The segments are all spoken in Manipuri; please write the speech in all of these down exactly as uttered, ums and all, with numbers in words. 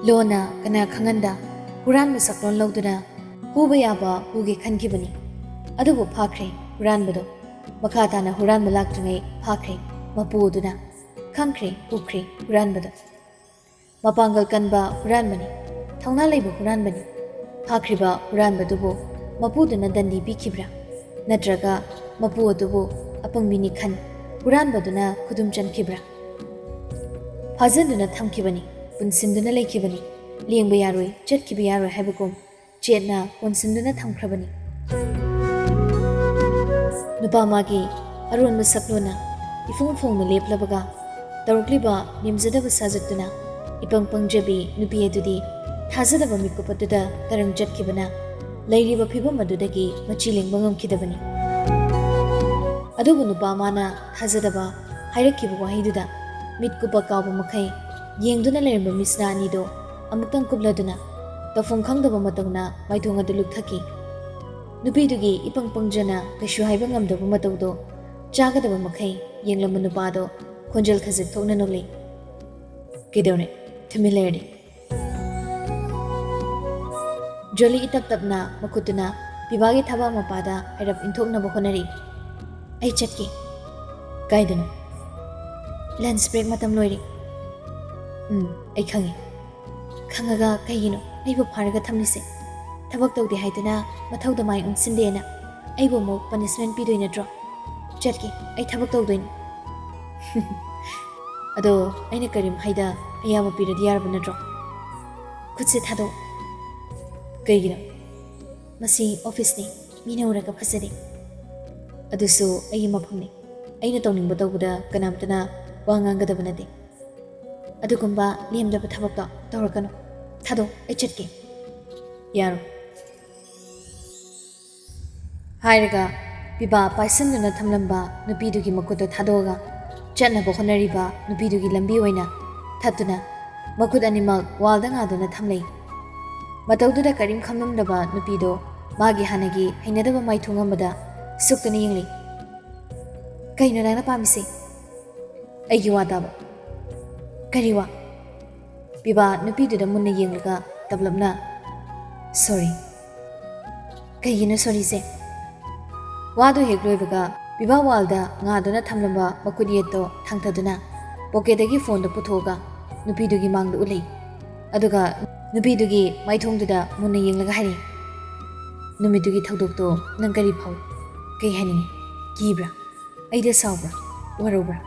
ꯂꯣꯟꯅ ꯀꯅꯥ ꯈꯪꯍꯟꯗ ꯍꯨꯔꯥꯟꯕ ꯁꯛꯂꯣꯟ ꯂꯧꯗꯨꯅ ꯍꯨꯕ ꯌꯥꯕ ꯍꯨꯒꯦ ꯈꯟꯈꯤꯕꯅꯤ꯫ ꯑꯗꯨꯕꯨ ꯐꯥꯈ꯭ꯔꯦ ꯍꯨꯔꯥꯟꯕꯗꯣ꯫ ꯃꯈꯥ ꯇꯥꯅ ꯍꯨꯔꯥꯟꯕ ꯂꯥꯛꯇ꯭ꯔꯤꯉꯩ ꯐꯥꯈ꯭ꯔꯦ ꯃꯄꯨ ꯑꯗꯨꯅ꯫ ꯈꯪꯈ꯭ꯔꯦ, ꯎꯈ꯭ꯔꯦ ꯍꯨꯔꯥꯟꯕꯗꯣ꯫ ꯃꯄꯥꯡꯒꯜ ꯀꯟꯕ ꯍꯨꯔꯥꯟꯕꯅꯤ, ꯊꯧꯅꯥ ꯂꯩꯕ ꯍꯨꯔꯥꯟꯕꯅꯤ꯫ ꯐꯥꯈ꯭ꯔꯤꯕ ꯍꯨꯔꯥꯟꯕꯗꯨꯕꯨ ꯃꯄꯨꯗꯨꯅ ꯗꯟꯗꯤ ꯄꯤꯈꯤꯕ꯭ꯔꯥ? ꯅꯠꯇ꯭ꯔꯒ ꯃꯄꯨ ꯑꯗꯨꯕꯨ ꯑꯄꯪꯕꯤꯅꯤ ꯈꯟ ꯍꯨꯔꯥꯟꯕꯗꯨꯅ ꯈꯨꯗꯨꯝ ꯆꯟꯈꯤꯕ꯭ꯔꯥ? ꯐꯥꯖꯤꯟꯗꯨꯅ ꯊꯝꯈꯤꯕꯅꯤ, ꯄꯨꯟꯁꯤꯟꯗꯨꯅ ꯂꯩꯈꯤꯕꯅꯤ꯫ ꯂꯦꯡꯕ ꯌꯥꯔꯣꯏ, ꯆꯠꯈꯤꯕ ꯌꯥꯔꯣꯏ ꯍꯥꯏꯕꯒꯨꯝ ꯆꯦꯠꯅ ꯀꯣꯟꯁꯤꯟꯗꯨꯅ ꯊꯝꯈ꯭ꯔꯕꯅꯤ꯫ ꯅꯨꯄꯥ ꯃꯥꯒꯤ ꯑꯔꯣꯟꯕ ꯁꯛꯂꯣꯟꯅ ꯏꯐꯣꯡ ꯐꯣꯡꯅ ꯂꯦꯞꯂꯕꯒ ꯇꯧꯔꯛꯂꯤꯕ ꯅꯤꯝꯖꯗꯕ ꯁꯥꯖꯠꯇꯨꯅ ꯏꯄꯪ ꯄꯪꯖꯕꯤ ꯅꯨꯄꯤ ꯑꯗꯨꯗꯤ ꯊꯥꯖꯗꯕ ꯃꯤꯀꯨꯞ ꯑꯗꯨꯗ ꯇꯔꯪ ꯆꯠꯈꯤꯕꯅ ꯂꯩꯔꯤꯕ ꯐꯤꯕꯝ ꯑꯗꯨꯗꯒꯤ ꯃꯆꯤ ꯂꯦꯡꯕ ꯉꯝꯈꯤꯗꯕꯅꯤ꯫ ꯑꯗꯨꯕꯨ ꯅꯨꯄꯥ ꯃꯥꯅ ꯊꯥꯖꯗꯕ ꯍꯥꯏꯔꯛꯈꯤꯕ ꯋꯥꯍꯩꯗꯨꯗ ꯃꯤꯠ ꯀꯨꯞꯄ ꯀꯥꯎꯕ ꯃꯈꯩ ꯌꯦꯡꯗꯨꯅ ꯂꯩꯔꯝꯕ ꯃꯤꯁꯅꯥ ꯑꯅꯤꯗꯣ ꯑꯃꯨꯛꯇꯪ ꯀꯨꯞꯂꯗꯨꯅ ꯇꯧꯐꯝ ꯈꯪꯗꯕ ꯃꯇꯧꯅ ꯃꯥꯏꯊꯣꯡ ꯑꯗꯨ ꯂꯨꯛꯊꯛꯈꯤ꯫ ꯅꯨꯄꯤꯗꯨꯒꯤ ꯏꯄꯪ ꯄꯪꯖꯅ ꯀꯩꯁꯨ ꯍꯥꯏꯕ ꯉꯝꯗꯕ ꯃꯇꯧꯗꯣ ꯆꯥꯒꯗꯕ ꯃꯈꯩ ꯌꯦꯡꯂꯝꯕ ꯅꯨꯄꯥꯗꯣ ꯈꯣꯟꯖꯦꯜ ꯈꯖꯤꯛ ꯊꯣꯛꯅ ꯅꯣꯛꯂꯛꯏ꯫ "ꯀꯩꯗꯧꯔꯦ? ꯇꯨꯃꯤꯟ ꯂꯩꯔꯗꯤ?" ꯖꯣꯂꯤ ꯏꯇꯞ ꯇꯞꯅ ꯃꯈꯨꯠꯇꯨꯅ ꯄꯤꯕꯥꯒꯤ ꯊꯕꯥꯛ ꯃꯄꯥꯗ ꯍꯥꯏꯔꯞ ꯏꯟꯊꯣꯛꯅꯕ ꯍꯣꯠꯅꯔꯤ꯫ "ꯑꯩ ꯆꯠꯀꯦ꯫" "ꯀꯥꯏꯗꯅꯣ?" "ꯂꯟꯆ ꯕ꯭ꯔꯦꯛ ꯃꯇꯝ ꯂꯣꯏꯔꯦ꯫" "ꯎꯝ, ꯑꯩ ꯈꯪꯉꯤ꯫ ꯈꯪꯉꯒ ꯀꯩꯒꯤꯅꯣ ꯑꯩꯕꯨ ꯐꯥꯔꯒ ꯊꯝꯂꯤꯁꯦ? ꯊꯕꯛ ꯇꯧꯗꯦ ꯍꯥꯏꯗꯨꯅ ꯃꯊꯧꯗ ꯃꯥꯏ ꯑꯣꯟꯁꯤꯟꯗꯦꯅ ꯑꯩꯕꯨ ꯑꯃꯨꯛ ꯄꯅꯤꯁꯃꯦꯟ ꯄꯤꯗꯣꯏ ꯅꯠꯇ꯭ꯔꯣ? ꯆꯠꯀꯦ, ꯑꯩ ꯊꯕꯛ ꯇꯧꯗꯣꯏꯅꯤ꯫" "ꯑꯗꯣ ꯑꯩꯅ ꯀꯔꯤꯝ ꯍꯥꯏꯗ ꯑꯌꯥꯕ ꯄꯤꯔꯗꯤ ꯌꯥꯔꯕ ꯅꯠꯇ꯭ꯔꯣ?" "ꯈꯨꯠꯁꯦ ꯊꯥꯗꯣꯛ꯫" "ꯀꯩꯒꯤꯅꯣ?" "ꯃꯁꯤ ꯑꯣꯐꯤꯁꯅꯤ, ꯃꯤꯅ ꯎꯔꯒ ꯐꯖꯗꯦ꯫ ꯑꯗꯨꯁꯨ ꯑꯩꯒꯤ ꯃꯐꯝꯅꯤ꯫ ꯑꯩꯅ ꯇꯧꯅꯤꯡꯕ ꯇꯧꯕꯗ ꯀꯅꯥꯝꯇꯅ ꯋꯥ ꯉꯥꯡꯒꯗꯕ ꯅꯠꯇꯦ꯫ ꯑꯗꯨꯒꯨꯝꯕ ꯂꯦꯝꯗꯕ ꯊꯕꯛꯇꯣ ꯇꯧꯔꯛꯀꯅꯨ꯫ ꯊꯥꯗꯣꯛ, ꯑꯩ ꯆꯠꯀꯦ꯫" "ꯌꯥꯔꯣꯏ꯫" ꯍꯥꯏꯔꯒ ꯄꯤꯕꯥ ꯄꯥꯏꯁꯟꯗꯨꯅ ꯊꯝꯂꯝꯕ ꯅꯨꯄꯤꯗꯨꯒꯤ ꯃꯈꯨꯠꯇ ꯊꯥꯗꯣꯛꯑꯒ ꯆꯠꯅꯕ ꯍꯣꯠꯅꯔꯤꯕ ꯅꯨꯄꯤꯗꯨꯒꯤ ꯂꯝꯕꯤ ꯑꯣꯏꯅ ꯊꯠꯇꯨꯅ ꯃꯈꯨꯠ ꯑꯅꯤꯃꯛ ꯋꯥꯜꯗ ꯉꯥꯗꯨꯅ ꯊꯝꯂꯩ꯫ ꯃꯇꯧꯗꯨꯗ ꯀꯔꯤꯝ ꯈꯪꯂꯝꯗꯕ ꯅꯨꯄꯤꯗꯣ ꯃꯥꯒꯤ ꯍꯥꯟꯅꯒꯤ ꯍꯩꯅꯗꯕ ꯃꯥꯏꯊꯣꯡ ꯑꯃꯗ ꯁꯨꯛꯇꯨꯅ ꯌꯦꯡꯂꯤ꯫ "ꯀꯩꯅꯣ ꯅꯪꯅ ꯄꯥꯝꯃꯤꯁꯦ?" "ꯑꯩꯒꯤ ꯋꯥ ꯇꯥꯕ꯫" "ꯀꯔꯤ ꯋꯥ?" ꯄꯤꯕꯥ ꯅꯨꯄꯤꯗꯨꯗ ꯃꯨꯟꯅ ꯌꯦꯡꯂꯒ ꯇꯞꯂꯞꯅ, "Sorry." "ꯀꯩꯒꯤꯅꯣ sorryꯁꯦ?" ꯋꯥꯗꯨ ꯍꯦꯛ ꯂꯣꯏꯕꯒ ꯄꯤꯕꯥ wallꯗ ꯉꯥꯗꯨꯅ ꯊꯝꯂꯝꯕ ꯃꯈꯨꯠ ꯌꯦꯠꯇꯣ ꯊꯥꯡꯊꯗꯨꯅ pocketꯇꯒꯤ phoneꯗꯣ ꯄꯨꯊꯣꯛꯑꯒ ꯅꯨꯄꯤꯗꯨꯒꯤ ꯃꯥꯡꯗ ꯎꯠꯂꯤ꯫ ꯑꯗꯨꯒ ꯅꯨꯄꯤꯗꯨꯒꯤ ꯃꯥꯏꯊꯣꯡꯗꯨꯗ ꯃꯨꯟꯅ ꯌꯦꯡꯂꯒ ꯍꯥꯏꯔꯤ, "ꯅꯨꯃꯤꯠꯇꯨꯒꯤ ꯊꯧꯗꯣꯛꯇꯣ ꯅꯪ ꯀꯔꯤ ꯐꯥꯎꯏ? ꯀꯩ ꯍꯥꯏꯅꯤꯡꯉꯤ? ꯀꯤꯕ꯭ꯔꯥ? ꯑꯩꯗ ꯁꯥꯎꯕ꯭ꯔꯥ? ꯋꯥꯔꯧꯕ꯭ꯔꯥ?"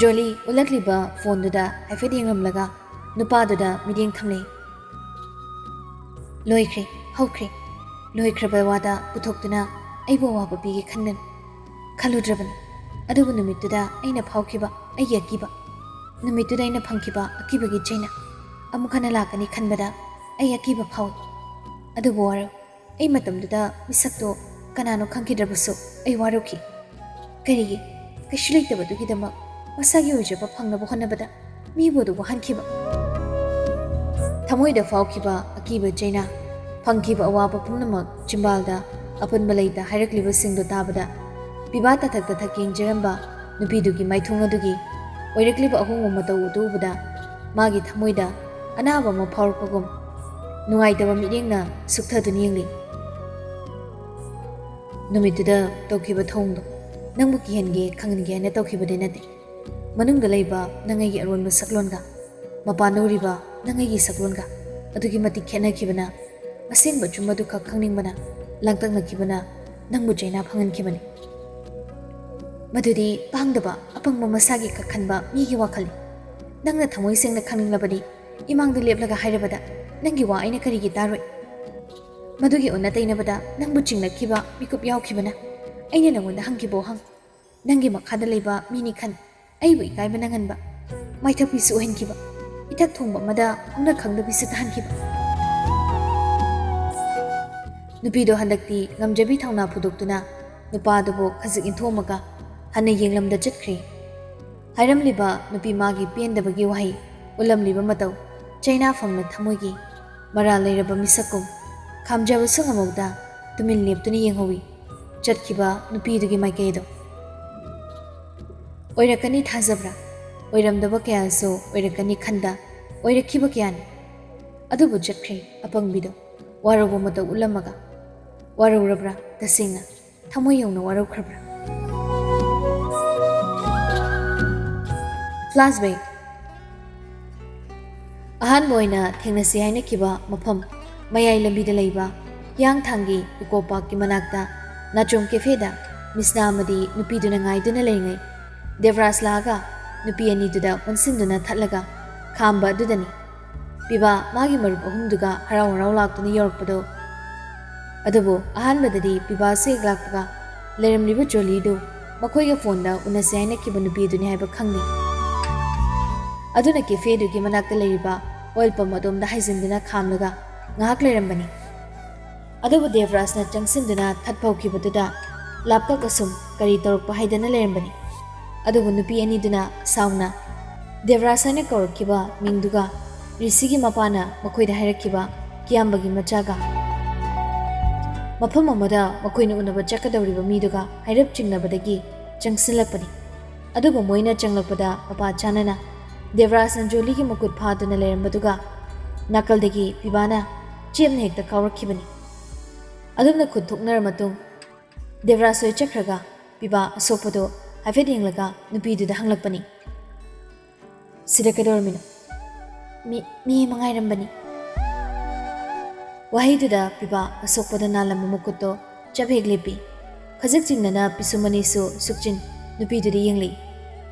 ꯖꯣꯂꯤ ꯎꯠꯂꯛꯂꯤꯕ phoneꯗꯨꯗ ꯍꯥꯏꯐꯦꯠ ꯌꯦꯡꯂꯝꯂꯒ ꯅꯨꯄꯥꯗꯨꯗ ꯃꯤꯠꯌꯦꯡ ꯊꯝꯂꯦ꯫ "ꯂꯣꯏꯈ꯭ꯔꯦ, ꯍꯧꯈ꯭ꯔꯦ꯫ ꯂꯣꯏꯈ꯭ꯔꯕ ꯋꯥꯗ ꯄꯨꯊꯣꯛꯇꯨꯅ ꯑꯩꯕꯨ ꯑꯋꯥꯕ ꯄꯤꯒꯦ ꯈꯟꯒꯅꯨ꯫ ꯈꯜꯂꯨꯗ꯭ꯔꯕꯅꯤ꯫ ꯑꯗꯨꯕꯨ ꯅꯨꯃꯤꯠꯇꯨꯗ ꯑꯩꯅ ꯐꯥꯎꯈꯤꯕ ꯑꯩꯒꯤ ꯑꯀꯤꯕ, ꯅꯨꯃꯤꯠꯇꯨꯗ ꯑꯩꯅ ꯐꯪꯈꯤꯕ ꯑꯀꯤꯕꯒꯤ ꯆꯩꯅꯥ ꯑꯃꯨꯛ ꯍꯟꯅ ꯂꯥꯛꯀꯅꯤ ꯈꯟꯕꯗ ꯑꯩ ꯑꯀꯤꯕ ꯐꯥꯎꯏ꯫ ꯑꯗꯨꯕꯨ ꯋꯥꯔꯧ, ꯑꯩ ꯃꯇꯝꯗꯨꯗ ꯃꯤꯁꯛꯇꯣ ꯀꯅꯥꯅꯣ ꯈꯪꯈꯤꯗ꯭ꯔꯕꯁꯨ ꯑꯩ ꯋꯥꯔꯧꯈꯤ꯫ ꯀꯔꯤꯒꯤ? ꯀꯩꯁꯨ ꯂꯩꯇꯕꯗꯨꯒꯤꯗꯃꯛ ꯃꯁꯥꯒꯤ ꯑꯣꯏꯖꯕ ꯐꯪꯅꯕ ꯍꯣꯠꯅꯕꯗ ꯃꯤꯕꯨ ꯑꯗꯨ ꯋꯥꯍꯟꯈꯤꯕ?" ꯊꯃꯣꯏꯗ ꯐꯥꯎꯈꯤꯕ ꯑꯀꯤꯕ ꯆꯩꯅꯥ, ꯐꯪꯈꯤꯕ ꯑꯋꯥꯕ ꯄꯨꯝꯅꯃꯛ ꯆꯤꯝꯕꯥꯜꯗ ꯑꯄꯨꯟꯕ ꯂꯩꯇ ꯍꯥꯏꯔꯛꯂꯤꯕꯁꯤꯡꯗꯨ ꯇꯥꯕꯗ, ꯄꯤꯕꯥ ꯇꯊꯛ ꯇꯊꯛ ꯌꯦꯡꯖꯔꯝꯕ ꯅꯨꯄꯤꯗꯨꯒꯤ ꯃꯥꯏꯊꯣꯡ ꯑꯗꯨꯒꯤ ꯑꯣꯏꯔꯛꯂꯤꯕ ꯑꯍꯣꯡꯕ ꯃꯇꯧ ꯑꯗꯨ ꯎꯕꯗ, ꯃꯥꯒꯤ ꯊꯃꯣꯏꯗ ꯑꯅꯥꯕ ꯑꯃ ꯐꯥꯎꯔꯛꯄꯒꯨꯝ, ꯅꯨꯡꯉꯥꯏꯇꯕ ꯃꯤꯠꯌꯦꯡꯅ ꯁꯨꯛꯊꯗꯨꯅ ꯌꯦꯡꯂꯤ꯫ "ꯅꯨꯃꯤꯠꯇꯨꯗ ꯇꯧꯈꯤꯕ ꯊꯧꯑꯣꯡꯗꯣ ꯅꯪꯕꯨ ꯀꯤꯍꯟꯒꯦ, ꯈꯪꯍꯟꯒꯦ ꯍꯥꯏꯅ ꯇꯧꯈꯤꯕꯗꯤ ꯅꯠꯇꯦ꯫ ꯃꯅꯨꯡꯗ ꯂꯩꯕ ꯅꯪ ꯑꯩꯒꯤ ꯑꯔꯣꯟꯕ ꯁꯛꯂꯣꯟꯒ ꯃꯄꯥꯟꯗ ꯎꯔꯤꯕ ꯅꯪ ꯑꯩꯒꯤ ꯁꯛꯂꯣꯟꯒ ꯑꯗꯨꯛꯀꯤ ꯃꯇꯤꯛ ꯈꯦꯠꯅꯈꯤꯕꯅ, ꯑꯁꯦꯡꯕ ꯆꯨꯝꯕꯗꯨꯈꯛ ꯈꯪꯅꯤꯡꯕꯅ ꯂꯥꯡꯇꯛꯅꯈꯤꯕꯅ ꯅꯪꯕꯨ ꯆꯩꯅꯥ ꯐꯪꯍꯟꯈꯤꯕꯅꯤ꯫ ꯃꯗꯨꯗꯤ ꯄꯥꯡꯗꯕ, ꯑꯄꯪꯕ, ꯃꯁꯥꯒꯤ ꯈꯛ ꯈꯟꯕ ꯃꯤꯒꯤ ꯋꯥꯈꯜꯅꯤ꯫ ꯅꯪꯅ ꯊꯃꯣꯏ ꯁꯦꯡꯅ ꯈꯪꯅꯤꯡꯂꯕꯗꯤ ꯏꯃꯥꯡꯗ ꯂꯦꯞꯂꯒ ꯍꯥꯏꯔꯕꯗ ꯅꯪꯒꯤ ꯋꯥ ꯑꯩꯅ ꯀꯔꯤꯒꯤ ꯇꯥꯔꯣꯏ? ꯃꯗꯨꯒꯤ ꯑꯣꯟꯅ ꯇꯩꯅꯕꯗ ꯅꯪꯕꯨ ꯆꯤꯡꯂꯛꯈꯤꯕ ꯃꯤꯀꯨꯞ ꯌꯥꯎꯈꯤꯕꯅ ꯑꯩꯅ ꯅꯪꯉꯣꯟꯗ ꯍꯪꯈꯤꯕ ꯋꯥꯍꯪ, ꯅꯪꯒꯤ ꯃꯈꯥꯗ ꯂꯩꯕ ꯃꯤꯅꯤ ꯈꯟ ꯑꯩꯕꯨ ꯏꯀꯥꯏꯕ ꯅꯪꯍꯟꯕ, ꯃꯥꯏꯊꯛ ꯄꯤꯁꯨ ꯑꯣꯏꯍꯟꯈꯤꯕ, ꯏꯊꯛ ꯊꯣꯡꯕ ꯑꯃꯗ ꯍꯧꯅ ꯈꯪꯗꯕꯤꯁꯨ ꯇꯥꯍꯟꯈꯤꯕ?" ꯅꯨꯄꯤꯗꯣ ꯍꯟꯗꯛꯇꯤ ꯉꯝꯖꯕꯤ ꯊꯧꯅꯥ ꯐꯨꯗꯣꯛꯇꯨꯅ ꯅꯨꯄꯥꯗꯨꯕꯨ ꯈꯖꯤꯛ ꯏꯟꯊꯣꯛꯑꯝꯃꯒ ꯍꯟꯅ ꯌꯦꯡꯂꯝꯗ ꯆꯠꯈ꯭ꯔꯦ꯫ ꯍꯥꯏꯔꯝꯂꯤꯕ ꯅꯨꯄꯤ ꯃꯥꯒꯤ ꯄꯦꯟꯗꯕꯒꯤ ꯋꯥꯍꯩ, ꯎꯠꯂꯝꯂꯤꯕ ꯃꯇꯧ, ꯆꯩꯅꯥ ꯐꯪꯅ ꯊꯃꯣꯏꯒꯤ ꯃꯔꯥꯜ ꯂꯩꯔꯕ ꯃꯤꯁꯛꯀꯨꯝ ꯈꯥꯝꯖꯕꯁꯨ ꯉꯝꯍꯧꯗ ꯇꯨꯃꯤꯟ ꯂꯦꯞꯇꯨꯅ ꯌꯦꯡꯍꯧꯏ ꯆꯠꯈꯤꯕ ꯅꯨꯄꯤꯗꯨꯒꯤ ꯃꯥꯏꯀꯩꯗꯣ꯫ "ꯑꯣꯏꯔꯛꯀꯅꯤ ꯊꯥꯖꯕ꯭ꯔꯥ? ꯑꯣꯏꯔꯝꯗꯕ ꯀꯌꯥꯁꯨ ꯑꯣꯏꯔꯛꯀꯅꯤ ꯈꯟꯗ ꯑꯣꯏꯔꯛꯈꯤꯕ ꯀꯌꯥꯅꯤ꯫ ꯑꯗꯨꯕꯨ ꯆꯠꯈ꯭ꯔꯦ ꯑꯄꯪꯕꯤꯗꯣ, ꯋꯥꯔꯧꯕ ꯃꯇꯧ ꯎꯠꯂꯝꯃꯒ꯫ ꯋꯥꯔꯧꯔꯕ꯭ꯔꯥ ꯇꯁꯦꯡꯅ? ꯊꯃꯣꯏ ꯌꯧꯅ ꯋꯥꯔꯧꯈ꯭ꯔꯕ꯭ꯔꯥ? Flashback꯫ ꯑꯍꯥꯟꯕ ꯑꯣꯏꯅ ꯊꯦꯡꯅꯁꯤ ꯍꯥꯏꯅꯈꯤꯕ ꯃꯐꯝ ꯃꯌꯥꯏ ꯂꯝꯕꯤꯗ ꯂꯩꯕ ꯍꯤꯌꯥꯡꯊꯥꯡꯒꯤ ꯏꯀꯣ ꯄꯥꯔꯛꯀꯤ ꯃꯅꯥꯛꯇ ꯅꯥꯆꯣꯝ ꯀꯦꯐꯦꯗ ꯃꯤꯁꯅꯥ ꯑꯃꯗꯤ ꯅꯨꯄꯤꯗꯨꯅ ꯉꯥꯏꯗꯨꯅ ꯂꯩꯔꯤꯉꯩ, ꯗꯦꯕꯔꯥꯖ ꯂꯥꯛꯑꯒ ꯅꯨꯄꯤ ꯑꯅꯤꯗꯨꯗ ꯑꯣꯟꯁꯤꯟꯗꯨꯅ ꯊꯠꯂꯒ ꯈꯥꯝꯕ ꯑꯗꯨꯗꯅꯤ꯫ ꯄꯤꯕꯥ ꯃꯥꯒꯤ ꯃꯔꯨꯞ ꯑꯍꯨꯝꯗꯨꯒ ꯍꯔꯥꯎ ꯍꯔꯥꯎ ꯂꯥꯛꯇꯨꯅ ꯌꯧꯔꯛꯄꯗꯣ꯫ ꯑꯗꯨꯕꯨ ꯑꯍꯥꯟꯕꯗꯗꯤ ꯄꯤꯕꯥꯁꯨ ꯍꯦꯛ ꯂꯥꯛꯄꯒ ꯂꯩꯔꯝꯂꯤꯕ ꯖꯣꯂꯤꯗꯨ ꯃꯈꯣꯏꯒ ꯐꯣꯟꯗ ꯎꯅꯁꯦ ꯍꯥꯏꯅꯈꯤꯕ ꯅꯨꯄꯤꯗꯨꯅꯤ ꯍꯥꯏꯕ ꯈꯪꯂꯤ꯫ ꯑꯗꯨꯅ ꯀꯦꯐꯦꯗꯨꯒꯤ ꯃꯅꯥꯛꯇ ꯂꯩꯔꯤꯕ ꯑꯣꯏꯜ ꯄꯝ ꯑꯗꯣꯝꯗ ꯍꯥꯏꯖꯤꯟꯗꯨꯅ ꯈꯥꯝꯂꯒ ꯉꯥꯏꯍꯥꯛ ꯂꯩꯔꯝꯕꯅꯤ꯫ ꯑꯗꯨꯕꯨ ꯗꯦꯕꯔꯥꯖꯅ ꯆꯪꯁꯤꯟꯗꯨꯅ ꯊꯠ ꯐꯧꯈꯤꯕꯗꯨꯗ ꯂꯥꯞꯇꯛ ꯑꯁꯨꯝ ꯀꯔꯤ ꯇꯧꯔꯛꯄ ꯍꯥꯏꯗꯅ ꯂꯩꯔꯝꯕꯅꯤ꯫ ꯑꯗꯨꯕꯨ ꯅꯨꯄꯤ ꯑꯅꯤꯗꯨꯅ ꯁꯥꯎꯅ ꯗꯦꯕꯔꯥꯖ ꯍꯥꯏꯅ ꯀꯧꯔꯛꯈꯤꯕ ꯃꯤꯡꯗꯨꯒ ꯔꯤꯁꯤꯒꯤ ꯃꯄꯥꯅ ꯃꯈꯣꯏꯗ ꯍꯥꯏꯔꯛꯈꯤꯕ ꯀꯤꯌꯥꯝꯕꯒꯤ ꯃꯆꯥꯒ ꯃꯐꯝ ꯑꯃꯗ ꯃꯈꯣꯏꯅ ꯎꯅꯕ ꯆꯠꯀꯗꯧꯔꯤꯕ ꯃꯤꯗꯨꯒ ꯍꯥꯏꯔꯞ ꯆꯤꯡꯅꯕꯗꯒꯤ ꯆꯪꯁꯤꯜꯂꯛꯄꯅꯤ꯫ ꯑꯗꯨꯕꯨ ꯃꯣꯏꯅ ꯆꯪꯂꯛꯄꯗ ꯃꯄꯥ ꯆꯥꯅꯅ ꯗꯦꯕꯔꯥꯖꯅ ꯖꯣꯂꯤꯒꯤ ꯃꯈꯨꯠ ꯐꯥꯗꯨꯅ ꯂꯩꯔꯝꯕꯗꯨꯒ ꯅꯥꯀꯜꯗꯒꯤ ꯄꯤꯕꯥꯅ ꯆꯦꯞꯅ ꯍꯦꯛꯇ ꯀꯥꯎꯔꯛꯈꯤꯕꯅꯤ꯫ ꯑꯗꯨꯝꯅ ꯈꯨꯠ ꯊꯣꯛꯅꯔ ꯃꯇꯨꯡ ꯗꯦꯕꯔꯥꯖ ꯍꯣꯏ ꯆꯠꯈ꯭ꯔꯒ ꯄꯤꯕꯥ ꯑꯁꯣꯛꯄꯗꯣ ꯍꯥꯏꯐꯦꯠ ꯌꯦꯡꯂꯒ ꯅꯨꯄꯤꯗꯨꯗ ꯍꯪꯂꯛꯄꯅꯤ, "ꯁꯤꯗ ꯀꯩꯗꯧꯔꯝꯃꯤꯅꯣ?" "ꯃꯤ, ꯃꯤ ꯑꯃ ꯉꯥꯏꯔꯝꯕꯅꯤ꯫" ꯋꯥꯍꯩꯗꯨꯗ ꯄꯤꯕꯥ ꯑꯁꯣꯛꯄꯗ ꯅꯥꯜꯂꯝꯕ ꯃꯈꯨꯠꯇꯣ ꯆꯞ ꯍꯦꯛ ꯂꯦꯞꯄꯤ꯫ ꯈꯖꯤꯛ ꯆꯤꯡꯅꯅ ꯄꯤꯁꯨꯝ ꯑꯅꯤꯁꯨ ꯁꯨꯛꯆꯤꯟ ꯅꯨꯄꯤꯗꯨꯗ ꯌꯦꯡꯂꯤ꯫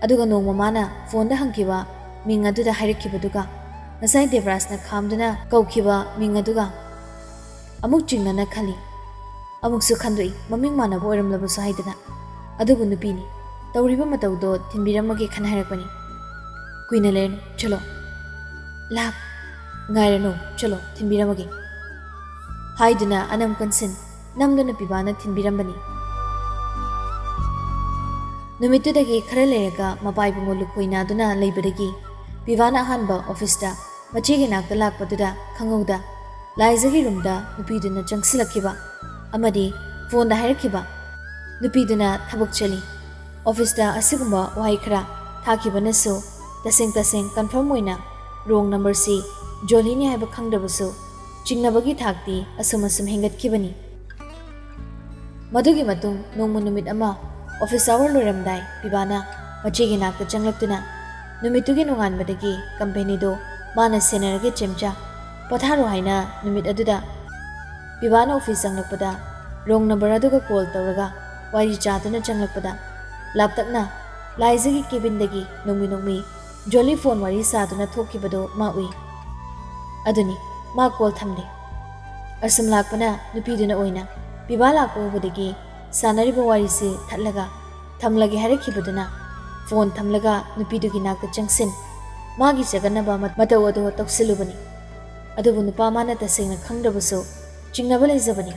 ꯑꯗꯨꯒ ꯅꯣꯡꯃ ꯃꯥꯅ ꯐꯣꯟꯗ ꯍꯪꯈꯤꯕ ꯃꯤꯡ ꯑꯗꯨꯗ ꯍꯥꯏꯔꯛꯈꯤꯕꯗꯨꯒ ꯉꯁꯥꯏ ꯗꯦꯕꯔꯥꯖꯅ ꯈꯥꯝꯗꯨꯅ ꯀꯧꯈꯤꯕ ꯃꯤꯡ ꯑꯗꯨꯒ ꯑꯃꯨꯛ ꯆꯤꯡꯅꯅ ꯈꯜꯂꯤ꯫ ꯑꯃꯨꯛꯁꯨ ꯈꯟꯗꯣꯛꯏ, ꯃꯃꯤꯡ ꯃꯥꯟꯅꯕ ꯑꯣꯏꯔꯝꯂꯕꯁꯨ ꯍꯥꯏꯗꯅ꯫ ꯑꯗꯨꯕꯨ ꯅꯨꯄꯤꯅꯤ꯫ ꯇꯧꯔꯤꯕ ꯃꯇꯧꯗꯣ ꯊꯤꯟꯕꯤꯔꯝꯃꯒꯦ ꯈꯟꯅ ꯍꯥꯏꯔꯛꯄꯅꯤ꯫ "ꯀꯨꯏꯅ ꯂꯩꯔꯅꯨ, ꯆꯠꯂꯣ꯫" "ꯂꯥꯛ, ꯉꯥꯏꯔꯅꯨ, ꯆꯠꯂꯣ, ꯊꯤꯟꯕꯤꯔꯝꯃꯒꯦ," ꯍꯥꯏꯗꯨꯅ ꯑꯅꯝ ꯀꯟꯁꯤꯟ ꯅꯝꯗꯨꯅ ꯄꯤꯕꯥꯅ ꯊꯤꯟꯕꯤꯔꯝꯕꯅꯤ꯫ ꯅꯨꯃꯤꯠꯇꯨꯗꯒꯤ ꯈꯔ ꯂꯩꯔꯒ ꯃꯄꯥ ꯏꯕꯨꯡꯉꯣ ꯂꯨꯈꯣꯏ ꯅꯥꯗꯨꯅ ꯂꯩꯕꯗꯒꯤ ꯄꯤꯕꯥꯅ ꯑꯍꯥꯟꯕ ꯑꯣꯐꯤꯁꯇ ꯃꯆꯦꯒꯤ ꯅꯥꯛꯇ ꯂꯥꯛꯄꯗꯨꯗ ꯈꯪꯍꯧꯗ ꯂꯥꯏꯖꯒꯤ ꯔꯨꯝꯗ ꯅꯨꯄꯤꯗꯨꯅ ꯆꯪꯁꯤꯜꯂꯛꯈꯤꯕ ꯑꯃꯗꯤ ꯐꯣꯟꯗ ꯍꯥꯏꯔꯛꯈꯤꯕ꯫ ꯅꯨꯄꯤꯗꯨꯅ ꯊꯕꯛ ꯆꯠꯂꯤ꯫ ꯑꯣꯐꯤꯁꯇ ꯑꯁꯤꯒꯨꯝꯕ ꯋꯥꯍꯩ ꯈꯔ ꯊꯥꯈꯤꯕꯅꯁꯨ ꯇꯁꯦꯡ ꯇꯁꯦꯡ ꯀꯟꯐꯥꯔꯝ ꯑꯣꯏꯅ ꯔꯣꯡ ꯅꯝꯕꯔꯁꯤ ꯖꯣꯂꯤꯅꯤ ꯍꯥꯏꯕ ꯈꯪꯗ꯭ꯔꯕꯁꯨ ꯆꯤꯡꯅꯕꯒꯤ ꯊꯥꯛꯇꯤ ꯑꯁꯨꯝ ꯑꯁꯨꯝ ꯍꯦꯟꯒꯠꯈꯤꯕꯅꯤ꯫ ꯃꯗꯨꯒꯤ ꯃꯇꯨꯡ ꯅꯣꯡꯃ ꯅꯨꯃꯤꯠ ꯑꯃ ꯑꯣꯐꯤꯁ ꯑꯋꯥꯔ ꯂꯣꯏꯔꯝꯗꯥꯏ ꯄꯤꯕꯥꯅ ꯃꯆꯦꯒꯤ ꯅꯥꯛꯇ ꯆꯪꯂꯛꯇꯨꯅ ꯅꯨꯃꯤꯠꯇꯨꯒꯤ ꯅꯣꯡꯉꯥꯟꯕꯗꯒꯤ ꯀꯝꯄꯦꯅꯤꯗꯨ ꯃꯥꯅ ꯁꯦꯟꯅꯔꯒꯦ ꯆꯦꯝꯆꯥ, ꯄꯣꯊꯥꯔꯣ ꯍꯥꯏꯅ ꯅꯨꯃꯤꯠ ꯑꯗꯨꯗ ꯄꯤꯕꯥꯅ ꯑꯣꯐꯤꯁ ꯆꯪꯂꯛꯄꯗ ꯔꯣꯡ ꯅꯝꯕꯔ ꯑꯗꯨꯒ ꯀꯣꯜ ꯇꯧꯔꯒ ꯋꯥꯔꯤ ꯆꯥꯗꯨꯅ ꯆꯪꯂꯛꯄꯗ ꯂꯥꯞꯇꯛꯅ ꯂꯥꯏꯖꯒꯤ ꯀꯦꯕꯤꯟꯗꯒꯤ ꯅꯣꯡꯃꯤ ꯅꯣꯡꯃꯤ ꯖꯣꯂꯤ ꯐꯣꯟ ꯋꯥꯔꯤ ꯁꯥꯗꯨꯅ ꯊꯣꯛꯈꯤꯕꯗꯨ ꯃꯥ ꯎꯏ꯫ ꯑꯗꯨꯅꯤ, ꯃꯥ ꯀꯣꯜ ꯊꯝꯂꯦ꯫ ꯑꯁꯨꯝ ꯂꯥꯛꯄꯅ ꯅꯨꯄꯤꯗꯨꯅ ꯑꯣꯏꯅ ꯄꯤꯕꯥ ꯂꯥꯛꯄ ꯎꯕꯗꯒꯤ ꯁꯥꯟꯅꯔꯤꯕ ꯋꯥꯔꯤꯁꯤ ꯊꯠꯂꯒ ꯊꯝꯂꯒꯦ ꯍꯥꯏꯔꯛꯈꯤꯕꯗꯨꯅ ꯐꯣꯟ ꯊꯝꯂꯒ ꯅꯨꯄꯤꯗꯨꯒꯤ ꯅꯥꯛꯇ ꯆꯪꯁꯤꯟ ꯃꯥꯒꯤ ꯆꯒꯠꯅꯕ ꯃꯠ-, ꯃꯇꯧ ꯑꯗꯨ ꯇꯧꯁꯤꯜꯂꯨꯕꯅꯤ꯫ ꯑꯗꯨꯕꯨ ꯅꯨꯄꯥ ꯃꯥꯅ ꯇꯁꯦꯡꯅ ꯈꯪꯗ꯭ꯔꯕꯁꯨ ꯆꯤꯡꯅꯕ ꯂꯩꯖꯕꯅꯤ꯫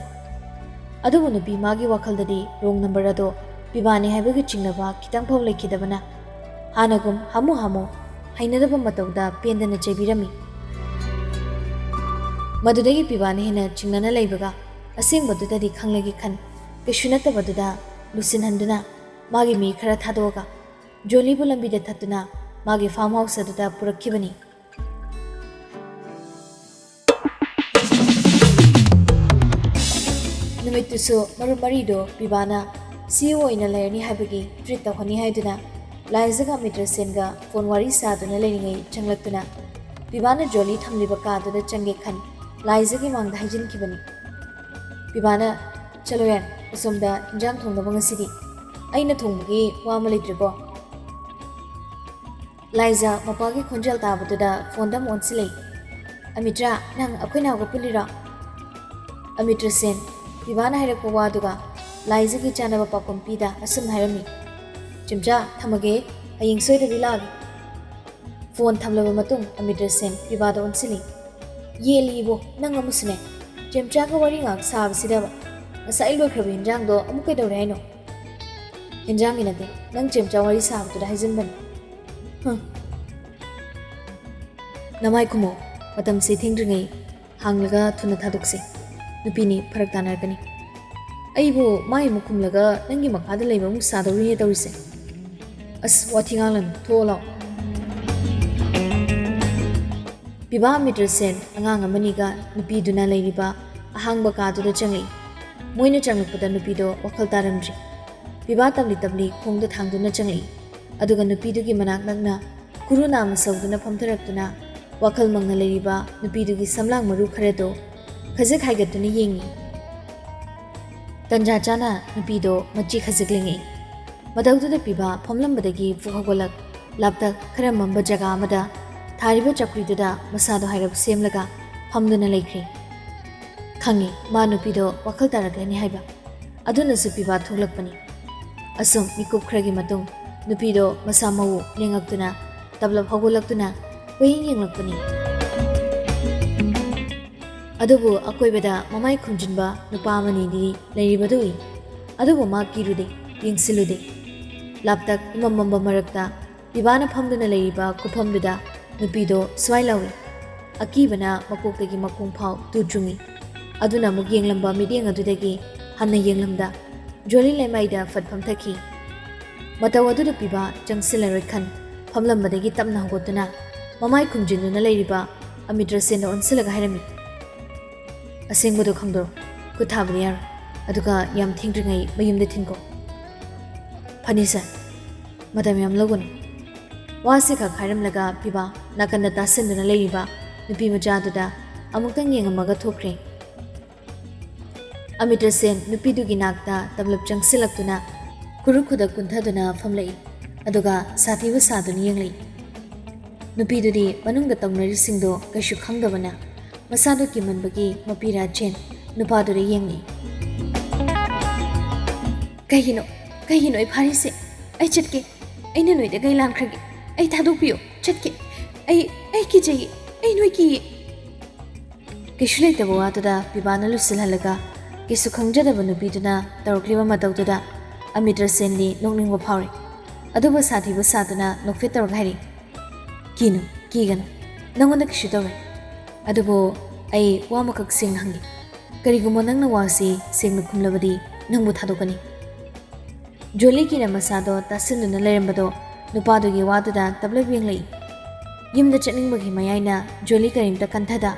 ꯑꯗꯨꯕꯨ ꯅꯨꯄꯤ ꯃꯥꯒꯤ ꯋꯥꯈꯜꯗꯗꯤ ꯔꯣꯡ ꯅꯝꯕꯔ ꯑꯗꯣ ꯄꯤꯕꯥꯅꯤ ꯍꯥꯏꯕꯒꯤ ꯆꯤꯡꯅꯕ ꯈꯤꯇꯪ ꯐꯥꯎ ꯂꯩꯈꯤꯗꯕꯅ ꯍꯥꯟꯅꯒꯨꯝ ꯍꯥꯃꯨ ꯍꯥꯃꯨ ꯍꯩꯅꯗꯕ ꯃꯇꯧꯗ ꯄꯦꯟꯗꯅ ꯆꯩꯕꯤꯔꯝꯃꯤ꯫ ꯃꯗꯨꯗꯒꯤ ꯄꯤꯕꯥꯅ ꯍꯦꯟꯅ ꯆꯤꯡꯅꯅ ꯂꯩꯕꯒ ꯑꯁꯦꯡꯕꯗꯨꯗꯗꯤ ꯈꯪꯂꯒꯦ ꯈꯟ ꯀꯩꯁꯨ ꯅꯠꯇꯕꯗꯨꯗ ꯂꯨꯁꯤꯟꯍꯟꯗꯨꯅ ꯃꯥꯒꯤ ꯃꯤ ꯈꯔ ꯊꯥꯗꯣꯛꯑꯒ ꯖꯣꯂꯤꯕꯨ ꯂꯝꯕꯤꯗ ꯊꯠꯇꯨꯅ ꯃꯥꯒꯤ ꯐꯥꯔꯝ ꯍꯥꯎꯁ ꯑꯗꯨꯗ ꯄꯨꯔꯛꯈꯤꯕꯅꯤ꯫ ꯅꯨꯃꯤꯠꯇꯨꯁꯨ ꯃꯔꯨꯞ ꯃꯔꯤꯗꯣ ꯄꯤꯕꯥꯅ ꯁꯤ ꯏ ꯑꯣ ꯑꯣꯏꯅ ꯂꯩꯔꯅꯤ ꯍꯥꯏꯕꯒꯤ ꯇ꯭ꯔꯤꯠ ꯇꯧꯍꯟꯅꯤ ꯍꯥꯏꯗꯨꯅ ꯂꯥꯏꯖꯒ ꯑꯃꯤꯇ꯭ꯔ ꯁꯦꯟꯒ ꯐꯣꯟ ꯋꯥꯔꯤ ꯁꯥꯗꯨꯅ ꯂꯩꯔꯤꯉꯩ ꯆꯪꯂꯛꯇꯨꯅ ꯄꯤꯕꯥꯅ ꯖꯣꯂꯤ ꯊꯝꯂꯤꯕ ꯀꯥꯗꯨꯗ ꯆꯪꯒꯦ ꯈꯟ ꯂꯥꯏꯖꯒꯤ ꯃꯥꯡꯗ ꯍꯥꯏꯖꯤꯟꯈꯤꯕꯅꯤ꯫ ꯄꯤꯕꯥꯅ, "ꯆꯠꯂꯣ ꯌꯥꯔꯦ, ꯑꯁꯣꯝꯗ ꯏꯟꯖꯥꯡ ꯊꯣꯡꯅꯕ ꯉꯁꯤꯗꯤ꯫ ꯑꯩꯅ ꯊꯣꯡꯕꯒꯤ ꯋꯥ ꯑꯃ ꯂꯩꯇ꯭ꯔꯦꯀꯣ꯫" ꯂꯥꯏꯖ ꯃꯄꯥꯒꯤ ꯈꯣꯟꯖꯦꯜ ꯇꯥꯕꯗꯨꯗ ꯐꯣꯟꯗ ꯑꯃꯨꯛ ꯑꯣꯟꯁꯤꯜꯂꯛꯏ꯫ "ꯑꯃꯤꯇ꯭ꯔ, ꯅꯪ ꯑꯩꯈꯣꯏ ꯅꯥꯎꯒ ꯄꯨꯜꯂꯤꯔꯣ?" ꯑꯃꯤꯇ꯭ꯔ ꯁꯦꯟ, ꯄꯤꯕꯥꯅ ꯍꯥꯏꯔꯛꯄ ꯋꯥꯗꯨꯒ ꯂꯥꯏꯖꯒꯤ ꯆꯥꯅꯕ ꯄꯥꯎꯈꯨꯝ ꯄꯤꯗ ꯑꯁꯨꯝ ꯍꯥꯏꯔꯝꯃꯤ, "ꯆꯦꯝꯆꯥ, ꯊꯝꯃꯒꯦ, ꯍꯌꯦꯡ ꯁꯣꯏꯗꯕꯤ ꯂꯥꯛꯑꯒꯦ꯫" ꯐꯣꯟ ꯊꯝꯂꯕ ꯃꯇꯨꯡ ꯑꯃꯤꯇ꯭ꯔ ꯁꯦꯟ ꯄꯤꯕꯥꯗ ꯑꯣꯟꯁꯤꯜꯂꯤ꯫ "ꯌꯦꯜꯂꯤꯕꯣ, ꯅꯪ ꯑꯃꯨꯛꯁꯨꯅꯦ꯫ ꯆꯦꯝꯆꯥꯒ ꯋꯥꯔꯤ ꯉꯥꯏꯍꯥꯛ ꯁꯥꯕꯁꯤꯗꯕ ꯉꯁꯥꯏ ꯂꯣꯏꯈ꯭ꯔꯕ ꯏꯟꯖꯥꯡꯗꯣ ꯑꯃꯨꯛ ꯀꯩꯗꯧꯔꯦ ꯍꯥꯏꯅꯣ?" "ꯏꯟꯖꯥꯡꯒꯤ ꯅꯠꯇꯦ, ꯅꯪ ꯆꯦꯝꯆꯥ ꯋꯥꯔꯤ ꯁꯥꯕꯗꯨꯗ ꯍꯥꯏꯖꯤꯟꯕꯅꯤ꯫" "ꯍꯨꯝ꯫ ꯅꯃꯥꯏ ꯈꯨꯝꯃꯣ, ꯃꯇꯝꯁꯤ ꯊꯦꯡꯗ꯭ꯔꯤꯉꯩ ꯍꯥꯡꯂꯒ ꯊꯨꯅ ꯊꯥꯗꯣꯛꯁꯤ꯫ ꯅꯨꯄꯤꯅꯤ, ꯐꯔꯛ ꯇꯥꯅꯔꯛꯀꯅꯤ꯫" "ꯑꯩꯕꯨ ꯃꯥꯏ ꯑꯃꯨꯛ ꯈꯨꯝꯂꯒ ꯅꯪꯒꯤ ꯃꯈꯥꯗ ꯂꯩꯕ ꯑꯃꯨꯛ ꯁꯥꯗꯧꯔꯤꯅꯦ ꯇꯧꯔꯤꯁꯦ꯫" "ꯑꯁ, ꯋꯥꯊꯤ ꯉꯥꯡꯂꯅꯨ, ꯊꯣꯛꯑꯣ ꯂꯥꯛꯑꯣ꯫" ꯄꯤꯕꯥ ꯑꯃꯤꯇ꯭ꯔ ꯁꯦꯟ ꯑꯉꯥꯡ ꯑꯃꯅꯤꯒ ꯅꯨꯄꯤꯗꯨꯅ ꯂꯩꯔꯤꯕ ꯑꯍꯥꯡꯕ ꯀꯥꯗꯨꯗ ꯆꯪꯂꯛꯏ꯫ ꯃꯣꯏꯅ ꯆꯪꯂꯛꯄꯗ ꯅꯨꯄꯤꯗꯣ ꯋꯥꯈꯜ ꯇꯥꯔꯝꯗ꯭ꯔꯤ꯫ ꯄꯤꯕꯥ ꯇꯞꯂꯤ ꯇꯞꯂꯤ ꯈꯣꯡꯗ ꯊꯥꯡꯗꯨꯅ ꯆꯪꯂꯛꯏ꯫ ꯑꯗꯨꯒ ꯅꯨꯄꯤꯗꯨꯒꯤ ꯃꯅꯥꯛ ꯅꯛꯅ ꯈꯨꯔꯨ ꯅꯥꯝꯃ ꯁꯧꯗꯨꯅ ꯐꯝꯊꯔꯛꯇꯨꯅ ꯋꯥꯈꯜ ꯃꯪꯅ ꯂꯩꯔꯤꯕ ꯅꯨꯄꯤꯗꯨꯒꯤ ꯁꯝꯂꯥꯡ ꯃꯔꯨ ꯈꯔꯗꯣ ꯈꯖꯤꯛ ꯍꯥꯏꯒꯠꯇꯨꯅ ꯌꯦꯡꯉꯤ꯫ ꯇꯟꯖꯥ ꯆꯥꯅ ꯅꯨꯄꯤꯗꯣ ꯃꯆꯤ ꯈꯖꯤꯛ ꯂꯦꯡꯉꯛꯏ꯫ ꯃꯇꯧꯗꯨꯗ ꯄꯤꯕꯥ ꯐꯝꯂꯝꯕꯗꯒꯤ ꯐꯨꯛ ꯍꯧꯒꯠꯂꯛ, ꯂꯥꯞꯇꯛ ꯈꯔ ꯃꯝꯕ ꯖꯒꯥ ꯑꯃꯗ ꯊꯥꯔꯤꯕ ꯆꯧꯀ꯭ꯔꯤꯗꯨꯗ ꯃꯁꯥꯗꯣ ꯍꯥꯏꯔꯞ ꯁꯦꯝꯂꯒ ꯐꯝꯗꯨꯅ ꯂꯩꯈ꯭ꯔꯦ꯫ ꯈꯪꯉꯤ, ꯃꯥ ꯅꯨꯄꯤꯗꯣ ꯋꯥꯈꯜ ꯇꯥꯔꯛꯂꯅꯤ ꯍꯥꯏꯕ꯫ ꯑꯗꯨꯅꯁꯨ ꯄꯤꯕꯥ ꯊꯣꯛꯂꯛꯄꯅꯤ꯫ ꯑꯁꯨꯝ ꯃꯤꯀꯨꯞ ꯈꯔꯒꯤ ꯃꯇꯨꯡ ꯅꯨꯄꯤꯗꯣ ꯃꯁꯥ ꯃꯎ ꯂꯦꯡꯉꯛꯇꯨꯅ, ꯇꯞꯂꯞ ꯍꯧꯒꯠꯂꯛꯇꯨꯅ ꯀꯣꯏꯌꯦꯡ ꯌꯦꯡꯂꯛꯄꯅꯤ꯫ ꯑꯗꯨꯕꯨ ꯑꯀꯣꯏꯕꯗ ꯃꯃꯥꯏ ꯈꯨꯝꯖꯤꯟꯕ ꯅꯨꯄꯥ ꯑꯃꯅꯤꯗꯤ ꯂꯩꯔꯤꯕꯗꯨ ꯎꯏ꯫ ꯑꯗꯨꯕꯨ ꯃꯥ ꯀꯤꯔꯨꯗꯦ, ꯌꯦꯡꯁꯤꯜꯂꯨꯗꯦ꯫ ꯂꯥꯞꯇꯛ ꯏꯃꯝ ꯃꯝꯕ ꯃꯔꯛꯇ ꯄꯤꯕꯥꯅ ꯐꯝꯗꯨꯅ ꯂꯩꯔꯤꯕ ꯈꯨꯐꯝꯗꯨꯗ ꯅꯨꯄꯤꯗꯣ ꯁ꯭ꯋꯥꯏ ꯂꯥꯎꯏ꯫ ꯑꯀꯤꯕꯅ ꯃꯀꯣꯛꯇꯒꯤ ꯃꯈꯣꯡ ꯐꯥꯎ ꯇꯨ ꯆꯨꯡꯏ꯫ ꯑꯗꯨꯅ ꯑꯃꯨꯛ ꯌꯦꯡꯂꯝꯕ ꯃꯤꯠꯌꯦꯡ ꯑꯗꯨꯗꯒꯤ ꯍꯟꯅ ꯌꯦꯡꯂꯝꯗ ꯖꯣꯂꯤ ꯂꯩꯃꯥꯏꯗ ꯐꯠ ꯐꯝꯊꯈꯤ꯫ ꯃꯇꯧ ꯑꯗꯨꯗ ꯄꯤꯕꯥ ꯆꯪꯁꯤꯜꯂꯔꯣꯏ ꯈꯟ ꯐꯝꯂꯝꯕꯗꯒꯤ ꯇꯞꯅ ꯍꯧꯒꯠꯇꯨꯅ ꯃꯃꯥꯏ ꯈꯨꯝꯖꯤꯟꯗꯨꯅ ꯂꯩꯔꯤꯕ ꯑꯃꯤꯇ꯭ꯔ ꯁꯦꯟꯗ ꯑꯣꯟꯁꯤꯜꯂꯒ ꯍꯥꯏꯔꯝꯃꯤ, "ꯑꯁꯦꯡꯕꯗꯣ ꯈꯪꯗꯣꯔꯣ꯫ ꯈꯨꯠ ꯊꯥꯕꯗꯤ ꯌꯥꯔꯣꯏ꯫ ꯑꯗꯨꯒ ꯌꯥꯝ ꯊꯦꯡꯗ꯭ꯔꯤꯉꯩ ꯃꯌꯨꯝꯗ ꯊꯤꯟꯈꯣ꯫" "ꯐꯅꯤ ꯁꯥꯔ꯫ ꯃꯇꯝ ꯌꯥꯝ ꯂꯧꯒꯅꯨ꯫" ꯋꯥꯁꯤ ꯈꯛ ꯍꯥꯏꯔꯝꯂꯒ ꯄꯤꯕꯥ ꯅꯥꯀꯟꯗ ꯇꯥꯁꯤꯟꯗꯨꯅ ꯂꯩꯔꯤꯕ ꯅꯨꯄꯤ ꯃꯆꯥꯗꯨꯗ ꯑꯃꯨꯛꯇꯪ ꯌꯦꯡꯉꯝꯃꯒ ꯊꯣꯛꯈ꯭ꯔꯦ꯫ ꯑꯃꯤꯇ꯭ꯔ ꯁꯦꯟ ꯅꯨꯄꯤꯗꯨꯒꯤ ꯅꯥꯛꯇ ꯇꯞꯂꯞ ꯆꯪꯁꯤꯜꯂꯛꯇꯨꯅ ꯈꯨꯔꯨ ꯈꯨꯗꯛ ꯀꯨꯟꯊꯗꯨꯅ ꯐꯝꯂꯛꯏ꯫ ꯑꯗꯨꯒ ꯁꯥꯊꯤꯕ ꯁꯥꯗꯨꯅ ꯌꯦꯡꯂꯛꯏ꯫ ꯅꯨꯄꯤꯗꯨꯗꯤ ꯃꯅꯨꯡꯗ ꯇꯧꯅꯔꯤꯁꯤꯡꯗꯣ ꯀꯩꯁꯨ ꯈꯪꯗꯕꯅ ꯃꯁꯥꯗꯣ ꯀꯤꯃꯟꯕꯒꯤ ꯃꯄꯤꯔꯥ ꯆꯦꯟ ꯅꯨꯄꯥꯗꯨꯗ ꯌꯦꯡꯂꯛꯏ꯫ "ꯀꯩꯒꯤꯅꯣ? ꯀꯩꯒꯤꯅꯣ ꯑꯩ ꯐꯥꯔꯤꯁꯦ? ꯑꯩ ꯆꯠꯀꯦ꯫ ꯑꯩꯅ ꯅꯣꯏꯗ ꯀꯩ ꯂꯥꯟꯈ꯭ꯔꯒꯦ? ꯑꯩ ꯊꯥꯗꯣꯛꯄꯤꯌꯨ꯫ ꯆꯠꯀꯦ꯫ ꯑꯩ, ꯑꯩ ꯀꯤꯖꯩꯌꯦ꯫ ꯑꯩ ꯅꯣꯏ ꯀꯤꯌꯦ꯫" ꯀꯩꯁꯨ ꯂꯩꯇꯕ ꯋꯥꯗꯨꯗ ꯄꯤꯕꯥꯅ ꯂꯨꯁꯤꯜꯍꯜꯂꯒ ꯀꯩꯁꯨ ꯈꯪꯖꯗꯕ ꯅꯨꯄꯤꯗꯨꯅ ꯇꯧꯔꯛꯂꯤꯕ ꯃꯇꯧꯗꯨꯗ ꯑꯃꯤꯇ꯭ꯔ ꯁꯦꯟꯗꯤ ꯅꯣꯛꯅꯤꯡꯕ ꯐꯥꯎꯔꯤ꯫ ꯑꯗꯨꯕꯨ ꯁꯥꯊꯤꯕ ꯁꯥꯗꯨꯅ ꯅꯣꯛꯐꯦꯠ ꯇꯧꯔꯒ ꯍꯥꯏꯔꯤ, "ꯀꯤꯅꯨ, ꯀꯤꯒꯅꯨ꯫ ꯅꯪꯉꯣꯟꯗ ꯀꯩꯁꯨ ꯇꯧꯔꯣꯏ꯫ ꯑꯗꯨꯕꯨ ꯑꯩ ꯋꯥ ꯑꯃꯈꯛ ꯁꯦꯡꯅ ꯍꯪꯒꯦ꯫ ꯀꯔꯤꯒꯨꯝꯕ ꯅꯪꯅ ꯋꯥꯁꯤ ꯁꯦꯡꯅ ꯈꯨꯝꯂꯕꯗꯤ ꯅꯪꯕꯨ ꯊꯥꯗꯣꯛꯀꯅꯤ꯫" ꯖꯣꯂꯤ ꯀꯤꯔꯟ ꯃꯁꯥꯗꯣ ꯇꯥꯁꯤꯟꯗꯨꯅ ꯂꯩꯔꯝꯕꯗꯣ ꯅꯨꯄꯥꯗꯨꯒꯤ ꯋꯥꯗꯨꯗ ꯇꯞꯂꯞ ꯌꯦꯡꯂꯛꯏ꯫ ꯌꯨꯝꯗ ꯆꯠꯅꯤꯡꯕꯒꯤ ꯃꯌꯥꯏꯅ ꯖꯣꯂꯤ ꯀꯔꯤꯝꯇ ꯀꯟꯊꯗ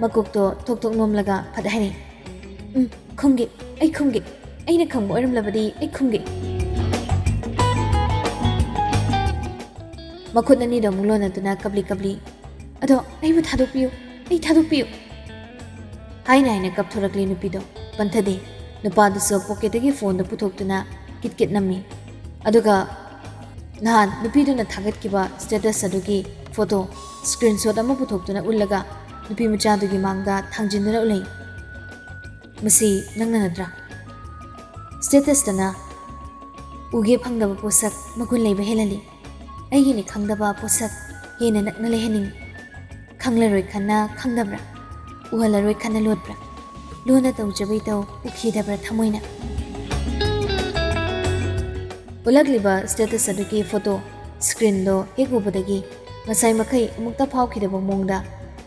ꯃꯀꯣꯛꯇꯣ ꯊꯣꯛ ꯊꯣꯛ ꯅꯣꯝꯂꯒ ꯐꯠ ꯍꯥꯏꯔꯛꯏ, "ꯎꯝ, ꯈꯨꯝꯒꯦ, ꯑꯩ ꯈꯨꯝꯒꯦ꯫ ꯑꯩꯅ ꯈꯪꯕ ꯑꯣꯏꯔꯝꯂꯕꯗꯤ ꯑꯩ ꯈꯨꯝꯒꯦ꯫" ꯃꯈꯨꯠ ꯑꯅꯤꯗꯣ ꯑꯃꯨꯛ ꯂꯣꯟꯅꯗꯨꯅ ꯀꯞꯂꯤ ꯀꯞꯂꯤ, "ꯑꯗꯣ ꯑꯩꯕꯨ ꯊꯥꯗꯣꯛꯄꯤꯌꯨ, ꯑꯩ ꯊꯥꯗꯣꯛꯄꯤꯌꯨ!" ꯍꯥꯏꯅ ꯍꯥꯏꯅ ꯀꯞꯊꯣꯔꯛꯂꯤ ꯅꯨꯄꯤꯗꯣ꯫ ꯄꯟꯊꯗꯦ꯫ ꯅꯨꯄꯥꯗꯨꯁꯨ ꯄꯣꯀꯦꯠꯇꯒꯤ ꯐꯣꯟꯗꯣ ꯄꯨꯊꯣꯛꯇꯨꯅ ꯀꯤꯠ ꯀꯤꯠ ꯅꯝꯃꯤ꯫ ꯑꯗꯨꯒ ꯅꯍꯥꯟ ꯅꯨꯄꯤꯗꯨꯅ ꯊꯥꯒꯠꯈꯤꯕ status ꯑꯗꯨꯒꯤ photo screenshot ꯑꯃ ꯄꯨꯊꯣꯛꯇꯨꯅ ꯎꯠꯂꯒ ꯅꯨꯄꯤ ꯃꯆꯥꯗꯨꯒꯤ ꯃꯥꯡꯗ ꯊꯥꯡꯖꯤꯟꯗꯨꯅ ꯎꯠꯂꯛꯏ꯫ "ꯃꯁꯤ ꯅꯪꯅ ꯅꯠꯇ꯭ꯔꯥ? Statusꯇꯅ ꯎꯒꯦ ꯐꯪꯗꯕ ꯄꯣꯠꯁꯛ ꯃꯒꯨꯟ ꯂꯩꯕ ꯍꯦꯜꯍꯜꯂꯤ꯫ ꯑꯩꯒꯤꯅꯤ ꯈꯪꯗꯕ ꯄꯣꯠꯁꯛ ꯍꯦꯟꯅ ꯅꯛꯅ ꯂꯩꯍꯟꯅꯤꯡꯏ꯫ ꯈꯪꯂꯔꯣꯏ ꯈꯟꯅ ꯈꯪꯗꯕ꯭ꯔꯥ? ꯎꯍꯜꯂꯔꯣꯏ ꯈꯟꯅ ꯂꯣꯠꯄ꯭ꯔꯥ? ꯂꯣꯟꯅ ꯇꯧꯖꯕꯩ ꯇꯧ ꯎꯈꯤꯗꯕ꯭ꯔꯥ ꯊꯃꯣꯏꯅ?" ꯎꯠꯂꯛꯂꯤꯕ status ꯑꯗꯨꯒꯤ photo screenꯗꯣ ꯍꯦꯛ ꯎꯕꯗꯒꯤ ꯉꯁꯥꯏ ꯃꯈꯩ ꯑꯃꯨꯛꯇ ꯐꯥꯎꯈꯤꯗꯕ ꯃꯑꯣꯡꯗ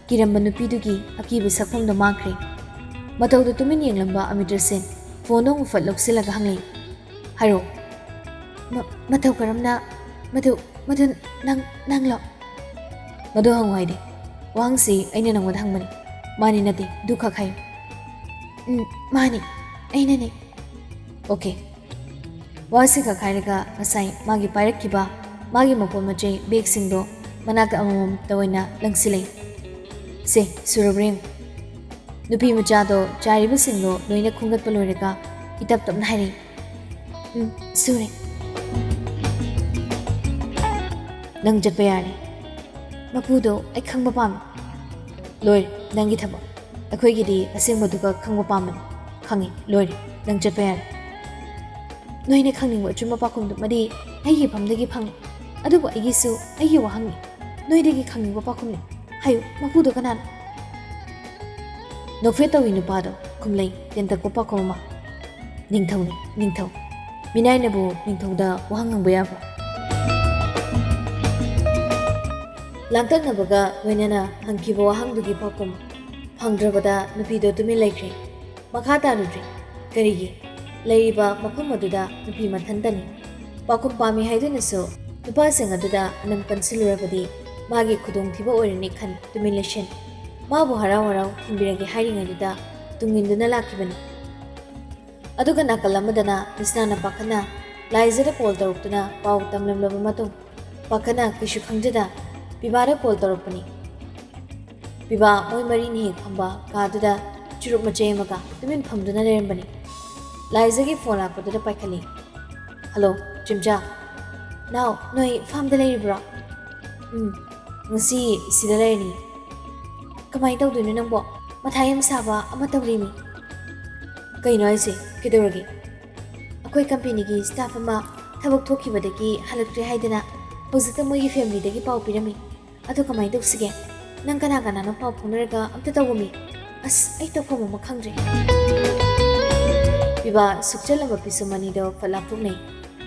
ꯀꯤꯔꯝꯕ ꯅꯨꯄꯤꯗꯨꯒꯤ ꯑꯀꯤꯕ ꯁꯛꯐꯝꯗꯣ ꯃꯥꯡꯈ꯭ꯔꯦ꯫ ꯃꯇꯧꯗ ꯇꯨꯃꯤꯟ ꯌꯦꯡꯂꯝꯕ ꯑꯃꯤꯇꯔ ꯁꯦꯟ ꯐꯣꯟꯗꯣ ꯑꯃꯨꯛ ꯐꯠ ꯂꯧꯁꯤꯜꯂꯒ ꯍꯪꯂꯛꯏ, "ꯍꯥꯏꯔꯣ꯫ ꯃ-, ꯃꯇꯧ ꯀꯔꯝꯅ? ꯃꯗꯨ, ꯃꯗꯨ ꯅꯪ, ꯅꯪꯂꯣ?" "ꯃꯗꯨ ꯍꯪꯉꯨ ꯍꯥꯏꯗꯤ? ꯋꯥꯍꯪꯁꯤ ꯑꯩꯅ ꯅꯪꯉꯣꯟꯗ ꯍꯪꯕꯅꯤ꯫ ꯃꯥꯅꯤ ꯅꯠꯇꯦ, ꯑꯗꯨꯈꯛ ꯍꯥꯏꯌꯨ꯫" "ꯎꯝ, ꯃꯥꯅꯤ, ꯑꯩꯅꯅꯤ꯫" "ꯑꯣꯀꯦ꯫" ꯋꯥꯁꯤ ꯈꯛ ꯍꯥꯏꯔꯒ ꯉꯁꯥꯏ ꯃꯥꯒꯤ ꯄꯥꯏꯔꯛꯈꯤꯕ ꯃꯥꯒꯤ ꯃꯄꯣꯠ ꯃꯆꯩ ꯕꯦꯒꯁꯤꯡꯗꯣ ꯃꯅꯥꯛꯇ ꯑꯃꯃꯝꯇ ꯑꯣꯏꯅ ꯂꯪꯁꯤꯜꯂꯛꯏ꯫ "ꯁꯦ, ꯁꯨꯔꯕ꯭ꯔꯥ ꯌꯦꯡꯉꯨ꯫" ꯅꯨꯄꯤ ꯃꯆꯥꯗꯣ ꯆꯥꯏꯔꯤꯕꯁꯤꯡꯗꯣ ꯂꯣꯏꯅ ꯈꯣꯝꯒꯠꯄ ꯂꯣꯏꯔꯒ ꯏꯇꯞ ꯇꯞꯅ ꯍꯥꯏꯔꯛꯏ, "ꯎꯝ, ꯁꯨꯔꯦ꯫" "ꯅꯪ ꯆꯠꯄ ꯌꯥꯔꯦ꯫" "ꯃꯄꯨꯗꯣ ꯑꯩ ꯈꯪꯕ ꯄꯥꯝꯃꯤ꯫" "ꯂꯣꯏꯔꯦ ꯅꯪꯒꯤ ꯊꯕꯛ꯫ ꯑꯩꯈꯣꯏꯒꯤꯗꯤ ꯑꯁꯦꯡꯕꯗꯨꯒ ꯈꯪꯕ ꯄꯥꯝꯕꯅꯤ꯫" "ꯈꯪꯉꯤ, ꯂꯣꯏꯔꯦ, ꯅꯪ ꯆꯠꯄ ꯌꯥꯔꯦ꯫" "ꯅꯣꯏꯅ ꯈꯪꯅꯤꯡꯕ ꯑꯆꯨꯝꯕ ꯄꯥꯎꯈꯨꯝꯗꯨꯃꯗꯤ ꯑꯩꯒꯤ ꯏꯐꯝꯗꯒꯤ ꯐꯪꯉꯤ꯫ ꯑꯗꯨꯕꯨ ꯑꯩꯒꯤꯁꯨ ꯑꯩꯒꯤ ꯋꯥꯍꯪꯅꯤ꯫ ꯅꯣꯏꯗꯒꯤ ꯈꯪꯅꯤꯡꯕ ꯄꯥꯎꯈꯨꯝꯅꯤ꯫ ꯍꯥꯏꯌꯨ, ꯃꯄꯨꯗꯣ ꯀꯅꯥꯅꯣ?" ꯅꯣꯛꯐꯦꯠ ꯇꯧꯏ ꯅꯨꯄꯥꯗꯣ ꯈꯨꯝꯂꯩ ꯇꯦꯟꯇꯛꯄ ꯄꯥꯎꯈꯨꯝ ꯑꯃ꯫ "ꯅꯤꯡꯊꯧꯅꯤ, ꯅꯤꯡꯊꯧ꯫ ꯃꯤꯅꯥꯏꯅꯕꯨ ꯅꯤꯡꯊꯧꯗ ꯋꯥꯍꯪ ꯍꯪꯕ ꯌꯥꯕ꯭ꯔꯥ?" ꯂꯥꯡꯇꯛꯅꯕꯒ ꯂꯣꯏꯅꯅ ꯍꯪꯈꯤꯕ ꯋꯥꯍꯪꯗꯨꯒꯤ ꯄꯥꯎꯈꯨꯝ ꯐꯪꯗ꯭ꯔꯕꯗ ꯅꯨꯄꯤꯗꯣ ꯇꯨꯃꯤꯟ ꯂꯩꯈ꯭ꯔꯦ꯫ ꯃꯈꯥ ꯇꯥꯔꯨꯗ꯭ꯔꯦ꯫ ꯀꯔꯤꯒꯤ? ꯂꯩꯔꯤꯕ ꯃꯐꯝ ꯑꯗꯨꯗ ꯅꯨꯄꯤ ꯃꯊꯟꯇꯅꯤ꯫ ꯄꯥꯎꯈꯨꯝ ꯄꯥꯝꯃꯤ ꯍꯥꯏꯗꯨꯅꯁꯨ ꯅꯨꯄꯥꯁꯤꯡ ꯑꯗꯨꯗ ꯑꯅꯝ ꯀꯟꯁꯤꯜꯂꯨꯔꯕꯗꯤ ꯃꯥꯒꯤ ꯈꯨꯗꯣꯡꯊꯤꯕ ꯑꯣꯏꯔꯅꯤ ꯈꯟ ꯇꯨꯃꯤꯟ ꯂꯩꯁꯤꯟ ꯃꯥꯕꯨ ꯍꯔꯥꯎ ꯍꯔꯥꯎ ꯊꯤꯟꯕꯤꯔꯒꯦ ꯍꯥꯏꯔꯤꯉꯩꯗꯨꯗ ꯇꯨꯡ ꯏꯟꯗꯨꯅ ꯂꯥꯛꯈꯤꯕꯅꯤ꯫ ꯑꯗꯨꯒ ꯅꯥꯀꯜ ꯑꯃꯗꯅ ꯂꯤꯁꯅꯥꯅ ꯄꯥꯈꯠꯅ ꯂꯥꯏꯖꯗ ꯀꯣꯜ ꯇꯧꯔꯛꯇꯨꯅ ꯄꯥꯎ ꯇꯝꯂꯝꯂꯕ ꯃꯇꯨꯡ ꯄꯥꯈꯠꯅ ꯀꯩꯁꯨ ꯈꯪꯖꯗ ꯄꯤꯕꯥꯗ ꯀꯣꯜ ꯇꯧꯔꯛꯄꯅꯤ꯫ ꯄꯤꯕꯥ ꯃꯣꯏ ꯃꯔꯤꯅꯤ ꯍꯦꯛ ꯐꯝꯕ ꯀꯥꯗꯨꯗ ꯆꯨꯔꯨꯞ ꯃꯆꯩ ꯑꯃꯒ ꯇꯨꯃꯤꯟ ꯐꯝꯗꯨꯅ ꯂꯩꯔꯝꯕꯅꯤ꯫ ꯂꯥꯏꯖꯒꯤ ꯐꯣꯟ ꯂꯥꯛꯄꯗꯨꯗ ꯄꯥꯏꯈꯠꯂꯤ꯫ "ꯍꯜꯂꯣ, ꯆꯦꯝꯆꯥ꯫ ꯅꯥꯎ, ꯅꯣꯏ ꯐꯥꯝꯗ ꯂꯩꯔꯤꯕ꯭ꯔꯣ?" "ꯎꯝ, ꯉꯁꯤ ꯁꯤꯗ ꯂꯩꯔꯅꯤ꯫ ꯀꯃꯥꯏꯅ ꯇꯧꯗꯣꯏꯅꯣ ꯅꯪꯕꯣ? ꯃꯊꯥ ꯌꯥꯝ ꯁꯥꯕ ꯑꯃ ꯇꯧꯔꯤꯃꯤ꯫" "ꯀꯩꯅꯣ ꯍꯥꯏꯁꯦ? ꯀꯩꯗꯧꯔꯒꯦ?" "ꯑꯩꯈꯣꯏ ꯀꯝꯄꯦꯅꯤꯒꯤ ꯁ꯭ꯇꯥꯐ ꯑꯃ ꯊꯕꯛ ꯊꯣꯛꯈꯤꯕꯗꯒꯤ ꯍꯜꯂꯛꯇ꯭ꯔꯦ ꯍꯥꯏꯗꯅ ꯍꯧꯖꯤꯛꯇ ꯃꯣꯏꯒꯤ ꯐꯦꯃꯤꯂꯤꯗꯒꯤ ꯄꯥꯎ ꯄꯤꯔꯝꯃꯤ꯫ ꯑꯗꯣ ꯀꯃꯥꯏꯅ ꯇꯧꯁꯤꯒꯦ? ꯅꯪ ꯀꯅꯥ ꯀꯅꯥꯅꯣ ꯄꯥꯎ ꯐꯥꯎꯅꯔꯒ ꯑꯝꯇ ꯇꯧꯕꯃꯤ꯫ ꯑꯁ, ꯑꯩ ꯇꯧꯐꯝ ꯑꯃ ꯈꯪꯗ꯭ꯔꯦ꯫" ꯄꯤꯕꯥ ꯁꯨꯛꯆꯜꯂꯝꯕ ꯄꯤꯁꯨꯝ ꯑꯅꯤꯗꯣ ꯐꯠ ꯂꯥꯞꯊꯣꯛꯅꯩ꯫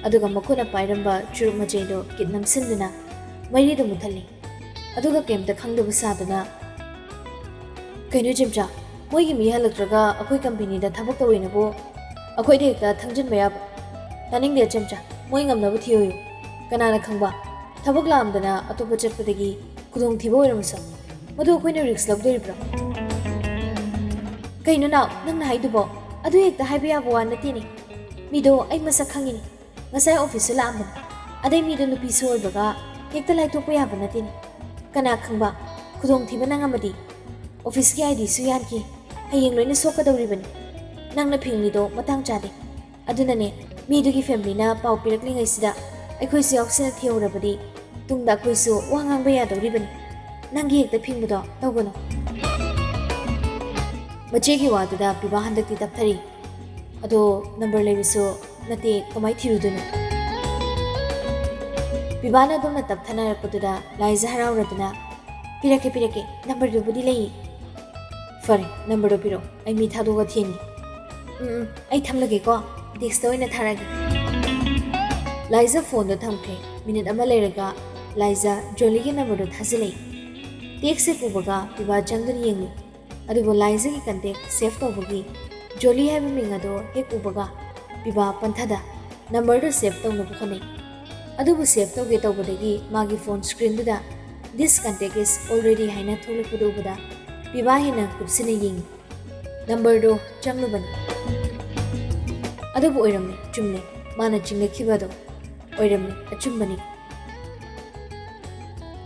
ꯑꯗꯨꯒ ꯃꯈꯨꯠꯅ ꯄꯥꯏꯔꯝꯕ ꯆꯨꯔꯨꯞ ꯃꯆꯩꯗꯣ ꯀꯤꯠ ꯅꯝꯁꯤꯟꯗꯨꯅ ꯃꯩꯔꯤꯗꯣ ꯃꯨꯠꯊꯠꯂꯤ꯫ ꯑꯗꯨꯒ ꯀꯩꯝꯇ ꯈꯪꯗꯕ ꯁꯥꯗꯨꯅ, "ꯀꯩꯅꯣ ꯆꯦꯝꯆꯥ, ꯃꯣꯏꯒꯤ ꯃꯤ ꯍꯜꯂꯛꯇ꯭ꯔꯒ ꯑꯩꯈꯣꯏ ꯀꯝꯄꯦꯅꯤꯗ ꯊꯕꯛ ꯇꯧꯋꯦꯅꯕꯨ ꯑꯩꯈꯣꯏꯗ ꯍꯦꯛꯇ ꯊꯪꯖꯤꯟꯕ ꯌꯥꯕ? ꯇꯥꯅꯤꯡꯗꯦ ꯆꯦꯝꯆꯥ, ꯃꯣꯏ ꯉꯝꯅꯕ ꯊꯤꯌꯣꯌꯨ꯫ ꯀꯅꯥꯅ ꯈꯪꯕ, ꯊꯕꯛ ꯂꯥꯛꯑꯝꯗꯅ ꯑꯇꯣꯞꯄ ꯆꯠꯄꯗꯒꯤ ꯈꯨꯗꯣꯡꯊꯤꯕ ꯑꯣꯏꯔꯝꯃꯁꯨ꯫ ꯃꯗꯨ ꯑꯩꯈꯣꯏꯅ ꯔꯤꯛꯁ ꯂꯧꯗꯣꯔꯤꯕ꯭ꯔꯣ?" "ꯀꯩꯅꯣ ꯅꯥꯎ, ꯅꯪꯅ ꯍꯥꯏꯗꯨꯕꯣ? ꯑꯗꯨ ꯍꯦꯛꯇ ꯍꯥꯏꯕ ꯌꯥꯕ ꯋꯥ ꯅꯠꯇꯦꯅꯦ꯫ ꯃꯤꯗꯣ ꯑꯩ ꯃꯁꯛ ꯈꯪꯉꯤꯅꯦ꯫ ꯉꯁꯥꯏ ꯑꯣꯐꯤꯁꯇ ꯂꯥꯛꯑꯝꯕꯅꯦ꯫ ꯑꯗꯩ ꯃꯤꯗꯣ ꯅꯨꯄꯤꯁꯨ ꯑꯣꯏꯕꯒ ꯍꯦꯛꯇ ꯂꯥꯏꯊꯣꯛꯄ ꯌꯥꯕ ꯅꯠꯇꯦꯅꯦ꯫ ꯀꯅꯥ ꯈꯪꯕ, ꯈꯨꯗꯣꯡꯊꯤꯕ ꯅꯪꯉꯝꯃꯗꯤ꯫ ꯑꯣꯐꯤꯁꯀꯤ ꯑꯥꯏ ꯗꯤꯁꯨ ꯌꯥꯟꯈꯤ꯫ ꯍꯌꯦꯡ ꯂꯣꯏꯅ ꯁꯣꯛꯀꯗꯧꯔꯤꯕꯅꯤ꯫ ꯅꯪꯅ ꯐꯤꯡꯂꯤꯗꯣ ꯃꯇꯥꯡ ꯆꯥꯗꯦ꯫ ꯑꯗꯨꯅꯅꯦ, ꯃꯤꯗꯨꯒꯤ ꯐꯦꯃꯤꯂꯤꯅ ꯄꯥꯎ ꯄꯤꯔꯛꯂꯤꯉꯩꯁꯤꯗ ꯑꯩꯈꯣꯏꯁꯨ ꯌꯥꯎꯁꯤꯟꯅ ꯊꯤꯍꯧꯔꯕꯗꯤ ꯇꯨꯡꯗ ꯑꯩꯈꯣꯏꯁꯨ ꯋꯥ ꯉꯥꯡꯕ ꯌꯥꯗꯧꯔꯤꯕꯅꯤ꯫ ꯅꯪꯒꯤ ꯍꯦꯛꯇ ꯐꯤꯡꯕꯗꯣ ꯇꯧꯒꯅꯨ꯫" ꯃꯆꯦꯒꯤ ꯋꯥꯗꯨꯗ ꯄꯤꯕꯥ ꯍꯟꯗꯛꯇꯤ ꯇꯞꯊꯔꯤ꯫ "ꯑꯗꯣ ꯅꯝꯕꯔ ꯂꯩꯕꯁꯨ ꯅꯠꯇꯦ, ꯀꯃꯥꯏ ꯊꯤꯔꯨꯗꯣꯏꯅꯣ?" ꯄꯤꯕꯥꯅ ꯑꯗꯨꯝꯅ ꯇꯞꯊꯅꯔꯛꯄꯗꯨꯗ ꯂꯥꯏꯖ ꯍꯔꯥꯎꯔꯗꯨꯅ, "ꯄꯤꯔꯛꯀꯦ, ꯄꯤꯔꯛꯀꯦ, ꯅꯝꯕꯔꯗꯨꯕꯨꯗꯤ ꯂꯩꯌꯦ꯫" "ꯐꯔꯦ, ꯅꯝꯕꯔꯗꯣ ꯄꯤꯔꯛꯑꯣ, ꯑꯩ ꯃꯤ ꯊꯥꯗꯣꯛꯑꯒ ꯊꯤꯍꯟꯒꯦ꯫" "ꯎꯝ, ꯎꯝ, ꯑꯩ ꯊꯝꯂꯒꯦꯀꯣ, ꯇꯦꯛꯁꯇ ꯑꯣꯏꯅ ꯊꯥꯔꯛꯑꯒꯦ꯫" ꯂꯥꯏꯖ ꯐꯣꯟꯗꯣ ꯊꯝꯈ꯭ꯔꯦ꯫ ꯃꯤꯅꯤꯠ ꯑꯃ ꯂꯩꯔꯒ ꯂꯥꯏꯖ ꯖꯣꯂꯤꯒꯤ ꯅꯝꯕꯔꯗꯣ ꯊꯥꯖꯤꯜꯂꯛꯏ꯫ ꯇꯦꯛꯁ ꯍꯦꯛ ꯎꯕꯒ ꯄꯤꯕꯥ ꯆꯪꯗꯨꯅ ꯌꯦꯡꯂꯤ꯫ ꯑꯗꯨꯕꯨ ꯂꯥꯏꯖꯒꯤ ꯀꯟꯇꯦꯛ ꯁꯦꯚ ꯇꯧꯕꯒꯤ ꯖꯣꯂꯤ ꯍꯥꯏꯕ ꯃꯤꯡ ꯑꯗꯣ ꯍꯦꯛ ꯎꯕꯒ ꯄꯤꯕꯥ ꯄꯟꯊꯗ ꯅꯝꯕꯔꯗꯨ ꯁꯦꯚ ꯇꯧꯅꯕ ꯍꯣꯠꯅꯩ꯫ ꯑꯗꯨꯕꯨ ꯁꯦꯚ ꯇꯧꯒꯦ ꯇꯧꯕꯗꯒꯤ ꯃꯥꯒꯤ phone ꯁ꯭ꯀ꯭ꯔꯤꯟꯗꯨꯗ "This contact is already" ꯍꯥꯏꯅ ꯊꯣꯛꯂꯛꯄꯗꯨ ꯎꯕꯗ ꯄꯤꯕꯥ ꯍꯦꯟꯅ ꯀꯨꯞꯁꯤꯟꯅ ꯌꯦꯡꯉꯤ꯫ ꯅꯝꯕꯔꯗꯨ ꯆꯪꯂꯨꯕꯅꯤ꯫ ꯑꯗꯨꯕꯨ ꯑꯣꯏꯔꯝꯃꯤ, ꯆꯨꯝꯂꯦ꯫ ꯃꯥꯅ ꯆꯤꯡꯅꯈꯤꯕ ꯑꯗꯨ ꯑꯣꯏꯔꯝꯃꯤ, ꯑꯆꯨꯝꯕꯅꯤ꯫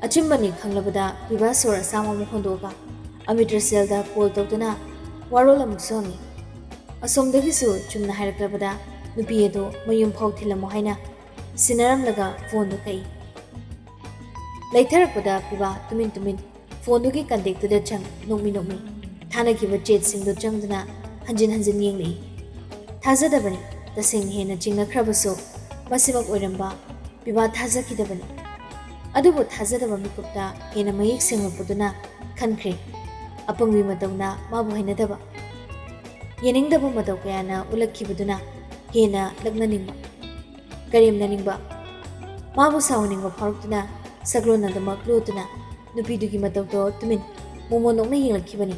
ꯑꯆꯨꯝꯕꯅꯤ ꯈꯪꯂꯕꯗ ꯄꯤꯕꯥ ꯁꯣꯔ ꯑꯁꯥꯡꯕ ꯑꯃ ꯍꯣꯟꯗꯣꯛꯑꯒ ꯑꯃꯤꯇ꯭ꯔ ꯁꯦꯜꯗ ꯀꯣꯜ ꯇꯧꯗꯨꯅ ꯋꯥꯔꯣꯜ ꯑꯃꯨꯛꯁꯨ ꯍꯪꯉꯤ꯫ ꯑꯁꯣꯝꯗꯒꯤꯁꯨ ꯆꯨꯝꯅ ꯍꯥꯏꯔꯛꯂꯕꯗ ꯅꯨꯄꯤ ꯑꯗꯨ ꯃꯌꯨꯝ ꯐꯥꯎ ꯊꯤꯜꯂꯝꯃꯣ ꯍꯥꯏꯅ ꯁꯤꯟꯅꯔꯝꯂꯒ ꯐꯣꯟꯗꯨ ꯀꯛꯏ꯫ ꯂꯩꯊꯔꯛꯄꯗ ꯄꯤꯕꯥ ꯇꯨꯃꯤꯟ ꯇꯨꯃꯤꯟ ꯐꯣꯟꯗꯨꯒꯤ ꯀꯟꯇꯦꯛꯇꯨꯗ ꯆꯪ ꯅꯣꯛꯃꯤ ꯅꯣꯛꯃꯤ ꯊꯥꯅꯈꯤꯕ ꯆꯦꯠꯁꯤꯡꯗꯨ ꯆꯪꯗꯨꯅ ꯍꯟꯖꯤꯟ ꯍꯟꯖꯤꯟ ꯌꯦꯡꯂꯛꯏ꯫ ꯊꯥꯖꯗꯕꯅꯤ, ꯇꯁꯦꯡꯅ ꯍꯦꯟꯅ ꯆꯤꯡꯅꯈ꯭ꯔꯕꯁꯨ ꯃꯁꯤꯃꯛ ꯑꯣꯏꯔꯝꯕ ꯄꯤꯕꯥ ꯊꯥꯖꯈꯤꯗꯕꯅꯤ꯫ ꯑꯗꯨꯕꯨ ꯊꯥꯖꯗꯕ ꯃꯤꯀꯨꯞꯇ ꯍꯦꯟꯅ ꯃꯌꯦꯛ ꯁꯦꯡꯂꯛꯄꯗꯨꯅ ꯈꯟꯈ꯭ꯔꯦ꯫ ꯑꯄꯪꯕꯤ ꯃꯇꯧꯅ ꯃꯥꯕꯨ ꯍꯩꯅꯗꯕ, ꯌꯦꯡꯅꯤꯡꯗꯕ ꯃꯇꯧ ꯀꯌꯥꯅ ꯎꯠꯂꯛꯈꯤꯕꯗꯨꯅ ꯍꯦꯟꯅ ꯂꯛꯅꯅꯤꯡꯕ, ꯀꯔꯦꯝꯅꯅꯤꯡꯕ, ꯃꯥꯕꯨ ꯁꯥꯎꯍꯟꯅꯤꯡꯕ ꯐꯥꯎꯔꯛꯇꯨꯅ ꯁꯛꯂꯣꯟ ꯑꯗꯨꯃꯛ ꯂꯣꯠꯇꯨꯅ ꯅꯨꯄꯤꯗꯨꯒꯤ ꯃꯇꯧꯗꯣ ꯇꯨꯃꯤꯟ ꯃꯣꯃꯣꯟ ꯅꯣꯛꯅ ꯌꯦꯡꯂꯛꯈꯤꯕꯅꯤ꯫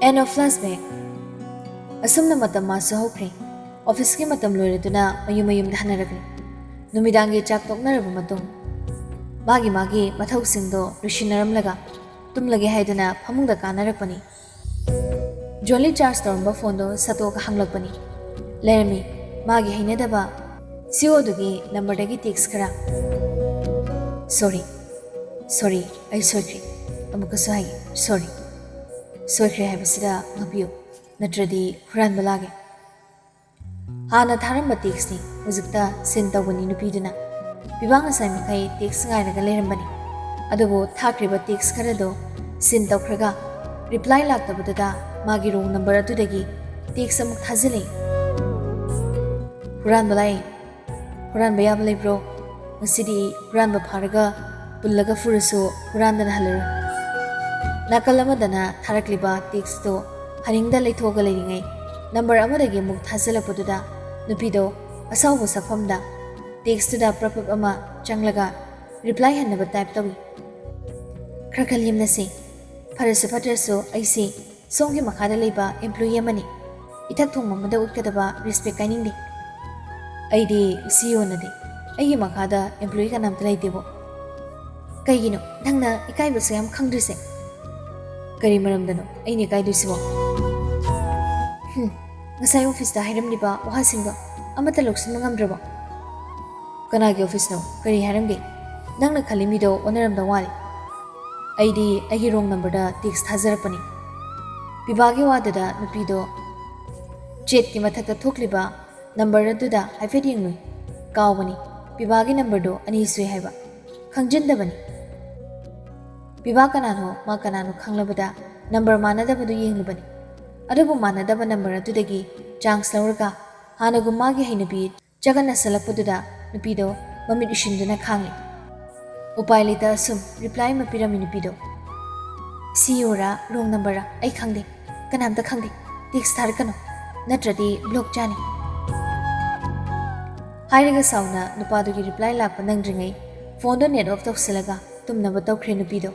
End of flashback. ꯑꯁꯨꯝꯅ ꯃꯇꯝ ꯃꯥꯁꯨ ꯍꯧꯈ꯭ꯔꯦ꯫ ꯑꯣꯐꯤꯁꯀꯤ ꯃꯇꯝ ꯂꯣꯏꯔꯗꯨꯅ ꯃꯌꯨꯝ ꯃꯌꯨꯝꯗ ꯍꯟꯅꯔꯛꯂꯤ꯫ ꯅꯨꯃꯤꯗꯥꯡꯒꯤ ꯆꯥꯛ ꯇꯣꯛꯅꯔꯕ ꯃꯇꯨꯡ ꯃꯥꯒꯤ ꯃꯥꯒꯤ ꯃꯊꯧꯁꯤꯡꯗꯣ ꯂꯣꯏꯁꯤꯟꯅꯔꯝꯂꯒ ꯇꯨꯝꯂꯒꯦ ꯍꯥꯏꯗꯨꯅ ꯐꯃꯨꯡꯗ ꯀꯥꯅꯔꯛꯄꯅꯤ꯫ ꯖꯣꯟꯂꯤ ꯆꯥꯔꯖ ꯇꯧꯔꯝꯕ ꯐꯣꯟꯗꯣ ꯁꯠꯇꯣꯛꯑꯒ ꯍꯪꯂꯛꯄꯅꯤ꯫ ꯂꯩꯔꯝꯃꯤ ꯃꯥꯒꯤ ꯍꯩꯅꯗꯕ ꯁꯤꯑꯣꯗꯨꯒꯤ ꯅꯝꯕꯔꯗꯒꯤ ꯇꯦꯛꯁ ꯈꯔ꯫ "ꯁꯣꯔꯤ, ꯁꯣꯔꯤ, ꯑꯩ ꯁꯣꯏꯈ꯭ꯔꯦ꯫ ꯑꯃꯨꯛꯀꯁꯨ ꯍꯥꯏꯒꯦ, ꯁꯣꯔꯤ꯫ ꯁꯣꯏꯈ꯭ꯔꯦ ꯍꯥꯏꯕꯁꯤꯗ ꯉꯥꯛꯄꯤꯌꯨ, ꯅꯠꯇ꯭ꯔꯗꯤ ꯍꯨꯔꯥꯟꯕ ꯂꯥꯛꯒꯦ"꯫ ꯍꯥꯟꯅ ꯊꯥꯔꯝꯕ ꯇꯦꯛꯁꯅꯤ, ꯍꯧꯖꯤꯛꯇ ꯁꯤꯟ ꯇꯧꯕꯅꯤ ꯅꯨꯄꯤꯗꯨꯅ꯫ ꯄꯤꯕꯥ ꯉꯁꯥꯏ ꯃꯈꯩ ꯇꯦꯛꯁ ꯉꯥꯏꯔꯒ ꯂꯩꯔꯝꯕꯅꯤ꯫ ꯑꯗꯨꯕꯨ ꯊꯥꯈ꯭ꯔꯤꯕ ꯇꯦꯛꯁ ꯈꯔꯗꯣ ꯁꯤꯟ ꯇꯧꯈ꯭ꯔꯒ ꯔꯤꯄ꯭ꯂꯥꯏ ꯂꯥꯛꯇꯕꯗꯨꯗ ꯃꯥꯒꯤ ꯔꯣꯡ ꯅꯝꯕꯔ ꯑꯗꯨꯗꯒꯤ ꯇꯦꯛꯁ ꯑꯃꯨꯛ ꯊꯥꯖꯤꯜꯂꯛꯏ꯫ "ꯍꯨꯔꯥꯟꯕ ꯂꯥꯛꯏ꯫ ꯍꯨꯔꯥꯟꯕ ꯌꯥꯕ ꯂꯩꯕ꯭ꯔꯣ? ꯉꯁꯤꯗꯤ ꯍꯨꯔꯥꯟꯕ ꯐꯥꯔꯒ ꯄꯨꯜꯂꯒ ꯐꯨꯔꯁꯨ ꯍꯨꯔꯥꯟꯗꯅ ꯍꯜꯂꯔꯣꯏ"꯫ ꯅꯥꯀꯜ ꯑꯃꯗꯅ ꯊꯥꯔꯛꯂꯤꯕ ꯇꯦꯛꯁꯇꯣ ꯍꯟꯅꯤꯡꯗ ꯂꯩꯊꯣꯛꯑꯒ ꯂꯩꯔꯤꯉꯩ ꯅꯝꯕꯔ ꯑꯃꯗꯒꯤ ꯑꯃꯨꯛ ꯊꯥꯖꯤꯜꯂꯛꯄꯗꯨꯗ ꯅꯨꯄꯤꯗꯣ ꯑꯁꯥꯎꯕ ꯁꯛꯐꯝꯗ ꯇꯦꯛꯁꯇꯨꯗ ꯄ꯭ꯔꯞ ꯄ꯭ꯔꯞ ꯑꯃ ꯆꯪꯂꯒ ꯔꯤꯄ꯭ꯂꯥꯏ ꯍꯟꯅꯕ ꯇꯥꯏꯞ ꯇꯧꯏ꯫ "ꯈꯔ ꯈꯔ ꯂꯦꯝꯅꯁꯤ꯫ ꯐꯔꯁꯨ ꯐꯠꯇ꯭ꯔꯁꯨ ꯑꯩꯁꯤ ꯁꯣꯝꯒꯤ ꯃꯈꯥꯗ ꯂꯩꯕ employee ꯑꯃꯅꯤ꯫ ꯏꯊꯛ ꯊꯣꯡꯕ ꯑꯃꯗ ꯎꯠꯀꯗꯕ respect ꯀꯥꯏꯅꯤꯡꯗꯦ꯫ ꯑꯩꯗꯤ C E O ꯅꯗꯦ, ꯑꯩꯒꯤ ꯃꯈꯥꯗ employee ꯀꯅꯥꯝꯇ ꯂꯩꯇꯦꯕꯣ꯫ ꯀꯩꯒꯤꯅꯣ ꯅꯪꯅ ꯏꯀꯥꯏꯕꯁꯦ ꯌꯥꯝ ꯈꯪꯗ꯭ꯔꯤꯁꯦ? ꯀꯔꯤ ꯃꯔꯝꯗꯅꯣ ꯑꯩꯅ ꯏꯀꯥꯏꯗꯣꯏꯁꯤꯕꯣ? ꯍꯨꯝ, ꯉꯁꯥꯏ office ꯇ ꯍꯥꯏꯔꯝꯂꯤꯕ ꯋꯥꯍꯩꯁꯤꯡꯗꯣ ꯑꯃꯠꯇ ꯂꯧꯁꯤꯟꯕ ꯉꯝꯗ꯭ꯔꯕꯣ? ꯀꯅꯥꯒꯤ office ꯅꯣ? ꯀꯔꯤ ꯍꯥꯏꯔꯝꯒꯦ? ꯅꯪꯅ ꯈꯜꯂꯤ ꯃꯤꯗꯣ ꯑꯣꯟꯅꯔꯝꯗꯧ ꯃꯥꯜꯂꯤ꯫ ꯑꯩꯗꯤ ꯑꯩꯒꯤ wrong number ꯗ text ꯊꯥꯖꯔꯛꯄꯅꯤ꯫ ꯄꯤꯕꯥꯒꯤ ꯋꯥꯗꯨꯗ ꯅꯨꯄꯤꯗꯣ chat ꯀꯤ ꯃꯊꯛꯇ ꯊꯣꯛꯂꯤꯕ number ꯑꯗꯨꯗ ꯍꯥꯏꯐꯦꯠ ꯌꯦꯡꯂꯨꯏ꯫ ꯀꯥꯎꯕꯅꯤ, ꯄꯤꯕꯥꯒꯤ number ꯗꯣ ꯑꯅꯤ ꯁꯨꯏ ꯍꯥꯏꯕ꯫ ꯈꯪꯖꯤꯟꯗꯕꯅꯤ꯫ ꯄꯤꯕꯥ ꯀꯅꯥꯅꯣ, ꯃꯥ ꯀꯅꯥꯅꯣ ꯈꯪꯂꯕꯗ number ꯃꯥꯟꯅꯗꯕꯗꯨ ꯌꯦꯡꯂꯨꯕꯅꯤ꯫ ꯑꯗꯨꯕꯨ ꯃꯥꯟꯅꯗꯕ number ꯑꯗꯨꯗꯒꯤ chance ꯂꯧꯔꯒ ꯍꯥꯟꯅꯒꯨꯝ ꯃꯥꯒꯤ ꯍꯩꯅꯕꯤ ꯆꯒꯠꯅꯁꯜꯂꯛꯄꯗꯨꯗ ꯅꯨꯄꯤꯗꯣ ꯃꯃꯤꯠ ꯎꯏꯁꯤꯟꯗꯨꯅ ꯈꯥꯡꯂꯤ꯫ ꯎꯄꯥꯏ ꯂꯩꯇ ꯑꯁꯨꯝ reply ꯑꯃ ꯄꯤꯔꯝꯃꯤ ꯅꯨꯄꯤꯗꯣ꯫ C E O ꯔ wrong number ꯔ ꯑꯩ ꯈꯪꯗꯦ, ꯀꯅꯥꯝꯇ ꯈꯪꯗꯦ, text ꯊꯥꯔꯛꯀꯅꯨ, ꯅꯠꯇ꯭ꯔꯗꯤ block ꯆꯥꯅꯤ꯫ ꯍꯥꯏꯔꯒ ꯁꯥꯎꯅ ꯅꯨꯄꯥꯗꯨꯒꯤ reply ꯂꯥꯛꯄ ꯅꯪꯗ꯭ꯔꯤꯉꯩ phone ꯗꯣ net off ꯇꯧꯁꯤꯜꯂꯒ ꯇꯨꯝꯅꯕ ꯇꯧꯈ꯭ꯔꯦ ꯅꯨꯄꯤꯗꯣ꯫